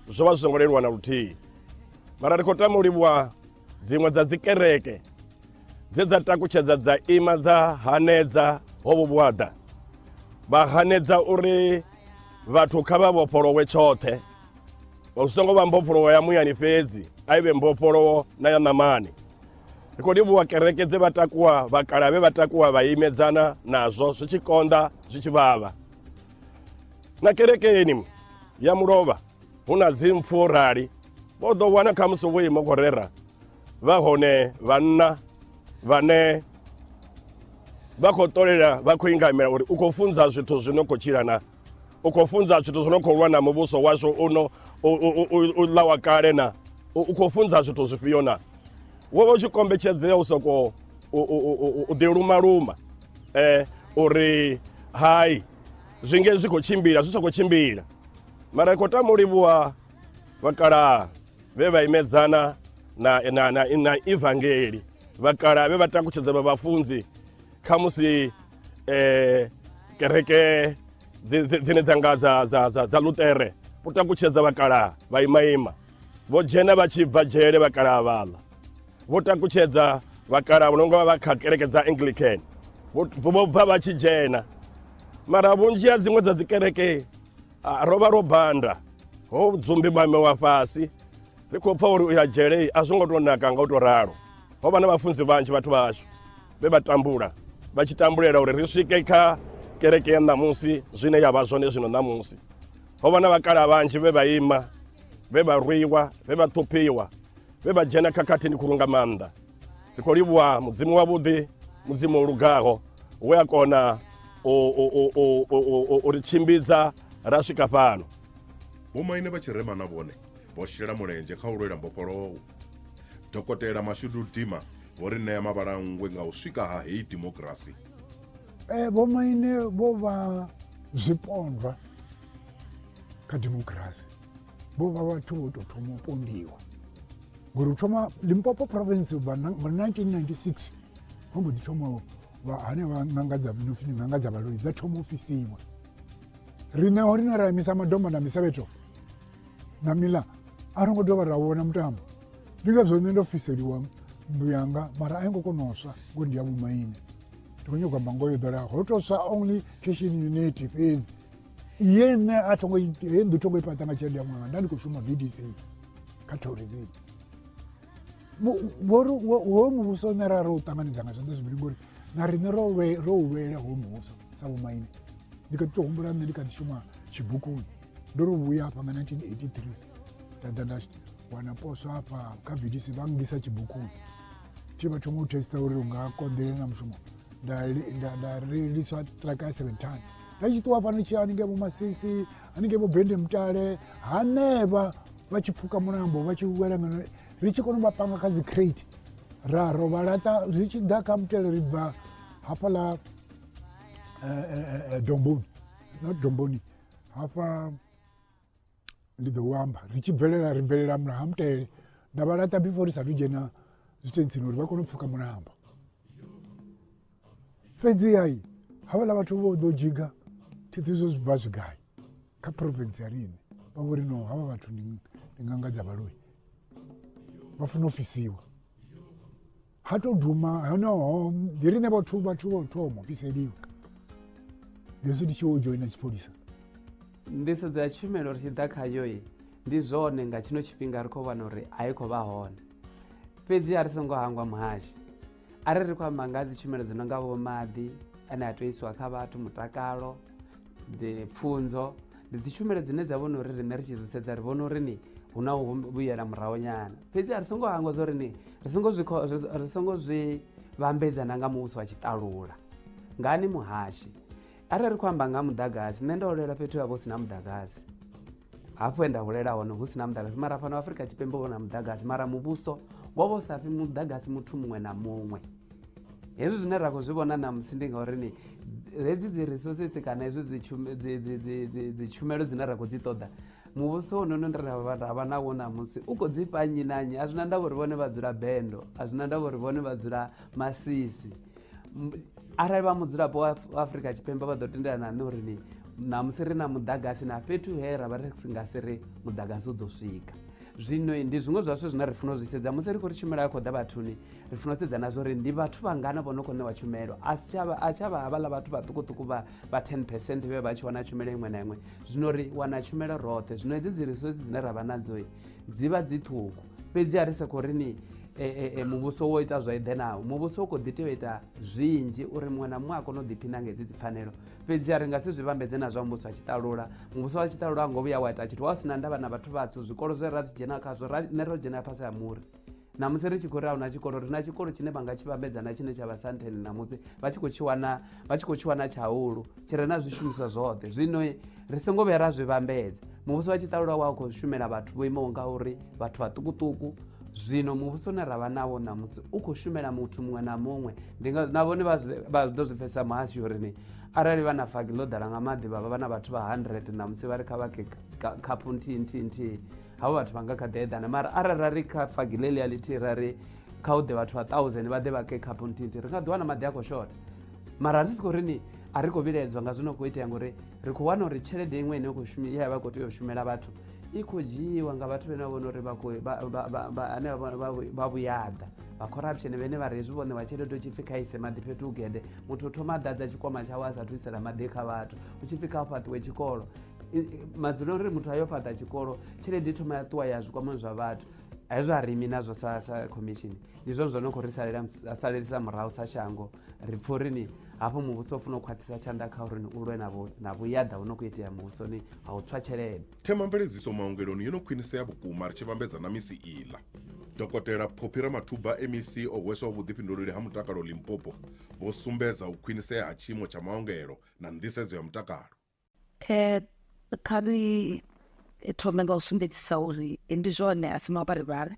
zwo vha zwi songo leluwa na luthihi. Mara ri khou tama u livhuwa dziṅwe dza dzikereke dze dza takutshedza dza ima dza hanedza hovhu vhuaḓa, vha hanedza uri vhathu kha vha vhofholowe tshoṱhe, hu songo vha mbofholowo ya muyani fhedzi, a i vhe mbofholowo na ya ṋamani. Ri khou livhuwa kereke dze vha takuwa, vhakala vhe vha takuwa vha imedzana nazwo zwi tshi konḓa, zwi tshi vhavha. Na kerekeni ya mulovha hu na dzimpfu rali, vho ḓo wana khamusi vho ima khou rera vha hone vhanna vhane vha khou ṱolela, vha khou ingamela uri u khou funza zwithu zwi no khou tshila na, u khou funza zwithu zwi no khou lwa na muvhuso washu uno u ḽa wa kale na, u khou funza zwithu zwifhio na. Wo vha u tshi kombetshedzea u soko u ḓilumaluma uri hai zwi nge zwi khou tshimbila, zwi sa khou tshimbila. Mara ri khou tama u livhuwa vhakalaha vhe vha imedzana na, na, na, na evangeli, vhakalaha vhe vha takutshedza vha vhafunzi khamusi kereke dzine dza nga dza Lutere, vho takutshedza vhakalaha vha imaima, vho dzhena vha tshi bva dzhele vhakalaha vhaḽa, vho takutshedza vhakalaha vho no nga vha kha kereke dza Anglican, vho bva vha tshi dzhena. Mara vhunzhi ha dziṅwe dza dzi kereke ro vha ro banda, ho dzumbimamewa fhasi, ri khou pfa uri u ya dzhele a zwo ngo tou naka nga u tou ralo. Ho vha na vhafunzi vhanzhi vhathu vhashu vhe vha tambula, vha tshi tambulela uri ri swike kha kereke ya ṋamusi zwine ya vha zwone zwino ṋamusi. Ho vha na vhakala vhanzhi vhe vha ima, vhe vha rwiwa, vhe vha ṱhuphiwa, vhe vha dzhena khakhathini khulu nga maanḓa. Ri khou livhuwa Mudzimu wavhuḓi, Mudzimu o lugaho, we a kona u ri tshimbidza ra swika fhano. Vhomaine vha tshirema na vhone vho shela mulenzhe kha u lwela mbofholowo. Dokotela Mashudu Dima vho ri ṋea mavhalangwe nga u swika ha heyi dimokirasi. Vhomaine vho vha zwipondwa kha dimokirasi, vho vha vhathu vho tou thoma u pondiwa. Ngori u thoma Limpopo province ubva nga 1996 ho mbo ḓi thoma hanevha ṅanga dza nopfi ndi ṅanga dza vhaloi dza thoma u fhisiwa. Riṋe ho rine ra imisa madomba na misevhetho na miḽa, a ro ngo dovha ra vhona mutambo. Ndi ngazwo nṋe ndo fhiseliwa nnḓu yanga, mara a i ngo kona u swa ngori ndi ya vhumaine. Ndi khou nyaka u amba ngoho yo ḓalaho, ho tou swa only kitchen unit fhedzi. Ye nṋe a tho ngo he nnḓu tho ngo i fhaṱa nga tshelede ya ṅwaha, nda ndi khou shuma VDC kha tourism. Vho ri hoyu muvhuso nṋe ra ro u ṱanganedza nga zwanḓa zwivhili ngori na riṋe ro u lwela hoyu muvhuso sa vhomaine. Ndi kha ḓi tou humbula nṋe ndi kha ḓi shuma tshibukuni, ndo ri vhuya hafha nga 1983 nda ḓa nda wana poswa hafha kha VDC, vha nngisa tshibukuni thi vha thoma u testa uri u nga konḓelela na mushumo. Nda reiliswa ṱiraka ya 7 ton, nda tshi ṱuwa fhano tshi haningei vho Masisi, haningei vho Bende Mutale, hanevha vha tshi pfuka mulambo vha tshi wela ngeno, ri tshi kona u vha panga kha dzi crate ra ro vha laṱa. Ri tshi ḓa kha Mutale ri bva hafhaḽa Domboni, not Domboni, hafha ndi ḓo amba ri tshi bvelela ri bvelela ha Mutele, nda vha laṱa before ri sathu dzhena zwitentsini uri vha kone u pfuka mulambo. Fhedzi hai havhaḽa vhathu vho ḓo dzhiga thi ḓivhi zwo zwi bva zwi gai kha province ya riṋe, vha vho ri no havha vhathu ndi ṅanga dza vhaloi, vha funa u fhisiwa. Ha tou duma honoho ndi riṋe vhathu vho thoma u fhiseliwa. Ndi hezwi ndi tshi wo dzhoina tshipholisa. Nḓisedzo ya tshumelo ri tshi ḓa khayo ndi zwone nga tshino tshifhinga ri khou vhona uri a i khou vha hone, fhedzi a ri songo hangwa muhashi. Arali ri khou amba nga dzi tshumelo dzi no nga vho maḓi ane a tea u isiwa kha vhathu, mutakalo, dzi pfunzo, ndi dzi tshumelo dzine dza vhona uri riṋe ri tshi zwi sedza ri vhona uri ni hu na u vhuyela murahu nyana. Fhedzi a ri songo hangwa zwa uri ni ri songo zwi vhambedzana nga muvhuso wa tshiṱalula ngani muhashi. Arali ri khou amba nga muḓagasi, nṋe ndo hulela fhethu ha vha hu si na muḓagasi, hafho he nda hulela hone hu si na muḓagasi, mara fhano Afrika Tshipembe hu na muḓagasi, mara muvhuso wo vha u sa fhi muḓagasi muthu muṅwe na muṅwe. Hezwi zwine ra khou zwi vhona ṋamusi ndi ngauri ni hedzi dzi resources kana hezwi dzi tshumelo dzine ra khou dzi ṱoḓa, muvhuso une ra vha nawo ṋamusi u khou dzi fha nnyi na nnyi. A zwi na ndavha uri vhone vha dzula Bendo, a zwi na ndavha uri vhone vha dzula Masisi. Arali vha mudzulapo wa Afrika Tshipembe vha ḓo tendelana na nṋe uri ni ṋamusi ri na muḓagasi na fhethu he ra vha ri si nga si ri muḓagasi u ḓo swika. Zwino ndi zwiṅwe zwa zwithu zwine ri funa u zwi sedza musi ri khou ri tshumelo ya khou ḓa vhathuni, ri funa u sedza na zwa uri ndi vhathu vhangana vho no khou ṋewa tshumelo. A si tsha a tsha vha havhaḽa vhathu vhaṱukuṱuku vha 10% vhe vha tshi wana tshumelo iṅwe na iṅwe. Zwino ri wana tshumelo roṱhe. Zwino hedzi dzi resources dzine ra vha nadzo dzi vha dzi ṱhukhu. Fhedzi a ri sa khou ri ni muvhuso wo ita zwo eḓenaho, muvhuso u khou ḓi tea u ita zwinzhi uri muṅwe na muṅwe a kone u ḓiphina nga hedzi dzipfanelo. Fhedzi a ri nga si zwi vhambedze na zwa muvhuso wa tshiṱalula. Muvhuso wa tshiṱalula a ngo vhuya wa ita tshithu, wa u si na ndavha na vhathu vhatswu. Zwikolo zwe ra dzhena khazwo, nṋe ro dzhena fhasi ha muri. Ṋamusi ri tshi khou ri a huna tshikolo, ri na tshikolo tshine vha nga tshi vhambedza na tshine tsha vha Sandton ṋamusi, vha tshi khou tshi wana, vha tshi khou tshi wana tshaulu tshi re na zwishumiswa zwoṱhe. Zwino ri songo vhuya ra zwi vhambedza. Muvhuso wa tshiṱalula wa khou shumela vhathu vho imaho nga uri vhathu vhaṱukuṱuku. Zwino muvhuso une ra vha nawo ṋamusi u khou shumela muthu muṅwe na muṅwe. Ndi nga na vhone vha ḓo zwi pfesesa muhasho uri ni arali vha na fagi ḽo ḓala nga maḓi vha vha vha na vhathu vha 100 ṋamusi vha ri kha vha ke khaphu nthihi nthihi nthihi, havho vhathu vha nga kha ḓi eḓana. Mara arali ra ri kha fagi ḽeḽia ḽithihi ra ri kha hu ḓe vhathu vha 1000 vha ḓe vha ke khaphu nthihi nthihi, ri nga ḓi wana maḓi a khou shotha. Mara ri si khou ri ni a ri khou vhilaedzwa nga zwino khou itea, ngori ri khou wana uri tshelede iṅwe ine khou shumi ye ya vha khou tea u shumela vhathu i khou dzhiiwa nga vhathu vhane vha vhona uri vha vha vhuyaḓa, vha corruption vhene vha ri hezwi vho ṋewa tshelede u tshi pfhi kha ise maḓi fhethu u gede, muthu u thoma a ḓadza tshikwama tshawe a sathu isela maḓi kha vhathu. U tshi pfhi kha fhaṱiwe tshikolo, madzulo uri muthu a yo fhaṱa tshikolo, tshelede i thoma ya ṱuwa ya zwikwamani zwa vhathu. Hezwo a ri imi nazwo sa commission, ndi zwone zwo no khou ri salelisa murahu sa shango. Ri pfha uri ni hafho muvhuso u funa u khwaṱhisa tshanḓa kha uri ni u lwe na vhuyaḓa hu no khou itea muvhusoni ha u tswa tshelede. Themamveledziso maongeloni yo no khwinisea vhukuma ri tshi vhambedza na misi iḽa. Dokotela Phophi Ramathuba MEC o hweswaho vhuḓifhinduleli ha mutakalo Limpopo vho sumbedza u khwinisea ha tshiimo tsha maongelo na nḓisedzo ya mutakalo. Kha ri thome nga u sumbedzisa uri ndi zwone a si mavharivhari.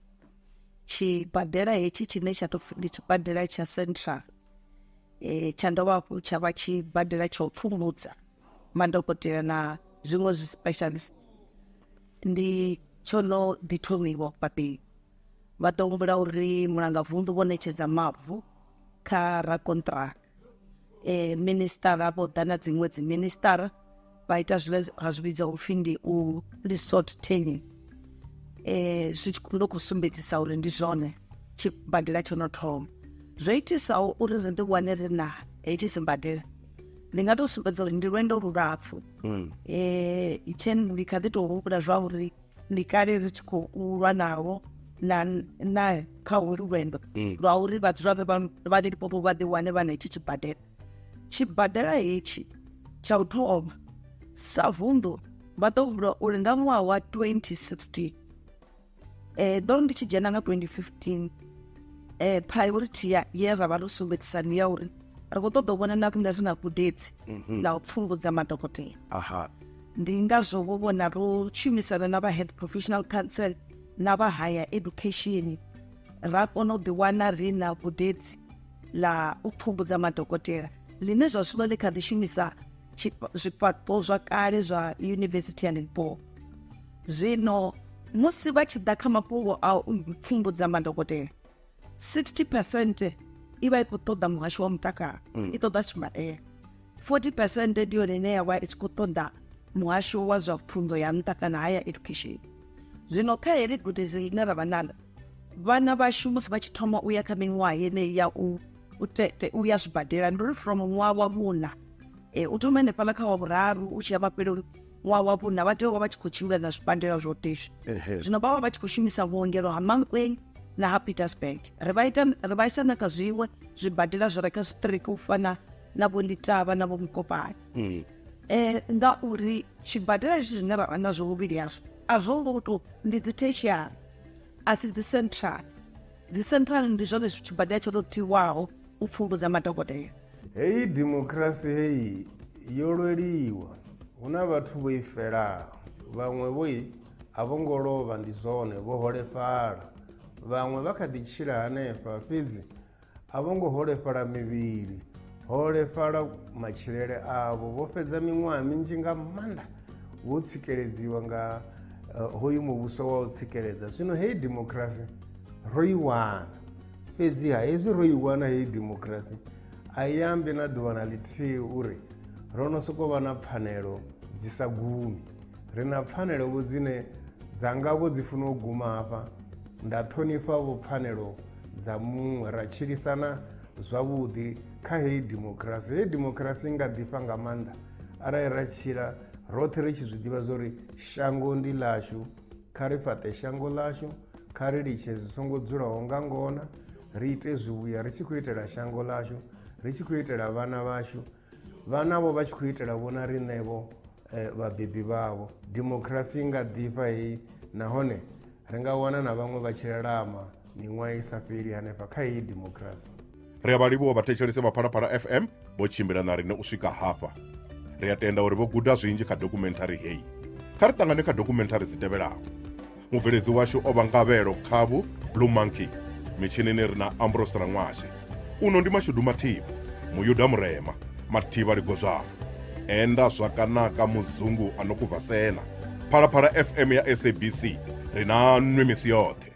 Tshibadela hetshi tshine tsha tou pfhi ndi tshibadela tsha central tsha dovha hafhu tsha vha tshibadela tsha u pfhumbudza madokotela na zwiṅwe zwi specialist, ndi tsho no ḓi thomiwa u fhaṱiwa. Vha ḓo humbula uri mulangavunḓu vho ṋetshedza mavu kha rakonṱiraka, minister vho ḓa na dziṅwe dzi minister vha ita zwine ra zwi vhidza upfhi ndi u ndi sort turning, zwi tshi ndo khou sumbedzisa uri ndi zwone tshibadela tsho no thoma. Zwo itisaho uri ri ḓi wane ri na hetshi sibadela, ndi nga to sumbedza uri ndi lwendo lulapfu. Tshe ndi kha ḓi to humbula zwa uri ndi kale ri tshi khou lwa navho na kha holu lwendo lwa uri vhadzulapo vha Limpopo vha ḓi wane vha na hetshi tshibadela. Tshibadela hetshi tsha u thoma sa vunḓu vha ḓo humbula uri nga ṅwaha wa 2016, ndo ndi tshi dzhena nga 2015, priority ya ye ra vha ro sumbedzisa ndi ya uri ri khou ṱoḓa u vhona na riṋe ri na gudedzi ḽa u pfumbudza madokotela. Ndi ngazwo vho vhona ro shumisana na vha Health Professional Council na vha Higher Education, ra kona u ḓi wana ri na gudedzi ḽa u pfumbudza madokotela ḽine zwa zwino ḽi kha ḓi shumisa zwifhaṱo zwa kale zwa Yunivesithi ya Limpopo. Zwino musi vha tshi ḓa kha mafhungo a u pfumbudza madokotela, 60% i vha i khou ṱoḓa muhasho wa mutakalo, i ṱoḓa tshibadela. 40% ndi yone ine ya vha i tshi khou ṱoḓa muhasho wa zwa pfunzo ya nṱha kana higher education. Zwino kha heḽi gudedzi ḽine ra vha naḽo, vhana vhashu musi vha tshi thoma u ya kha miṅwaha yeneyi ya u ya zwibadela, ndi uri from ṅwaha wa vhuṋa, u thoma hanefhaḽa kha wa vhuraru u tshi ya mafheloni ṅwaha wa vhuṋa, vha tea u vha vha tshi khou tshimbila na zwibadela zwoṱhe izwi. Zwino vha vha vha tshi khou shumisa vhuongelo ha Mankweng na ha Pietersburg. Ri vha ita, ri vha isa na kha zwiṅwe zwibadela zwi re kha zwiṱiriki u fana na vho Litavha na vho Mokopane. Ngauri tshibadela hezwi zwine ra vha nazwo vhuvhili hazwo a zwo ngo to ndi dzi tertiary, a si dzi central. Dzi central ndi zwone tshibadela tsho to tiwaho u pfumbudza madokotela. Heyi democracy heyi yo lweliwa, hu na vhathu vho i felaho, vhaṅwe vho i a vho ngo lovha, ndi zwone vho holefhala, vhaṅwe vha kha ḓi tshila hanefha fhedzi a vho ngo holefhala mivhili, holefhala matshilele avho. Vho fhedza miṅwaha minzhi nga maanḓa vho tsikeledziwa nga hoyu muvhuso wa u tsikeledza. Zwino heyi democracy ro i wana, fhedziha hezwi ro i wana heyi democracy a i ambi na ḓuvha na ḽithihi uri ro no sokou vha na pfanelo dzi sa gumi. Ri na pfanelo vho dzine dzanga vho dzi funa u guma hafha, nda ṱhonifha vho pfanelo dza muṅwe, ra tshilisana zwavhuḓi kha heyi democracy. Heyi democracy i nga ḓifha nga maanḓa arali ra tshila roṱhe ri tshi zwi ḓivha zwa uri shango ndi ḽashu, kha ri fhaṱe shango ḽashu, Kha ri litshe zwi songo dzulaho nga ngona, ri ite zwivhuya ri tshi khou itela shango ḽashu, ri tshi khou itela vhana vhashu, vhana vho vha tshi khou itela vho na riṋe-vho vhabebi vhavho. Dimokirasi i nga ḓifha heyi nahone ri nga wana na vhaṅwe vha tshi lalama miṅwaha i sa fheli hanefha kha heyi dimokirasi. Ri a vha livhuwa vhathetshelesi vha Phalaphala FM vho tshimbila na riṋe u swika hafha. Ri a tenda uri vho guda zwinzhi kha dokumenthari heyi. Kha ri ṱangane kha dokumenthari dzi tevhelaho. Mubveledzi washu o vha Ngavhelo Khavhu Blue Monkey. Mitshinini ri na Ambrose Rangwashe. Uno ndi Mashudu Mathivha, Muyuda Murema, Mathivha Ligozwana. Enda zwakanaka muzungu a no kubva sena. Phalaphala FM ya SABC ri na nwi misi yoṱhe.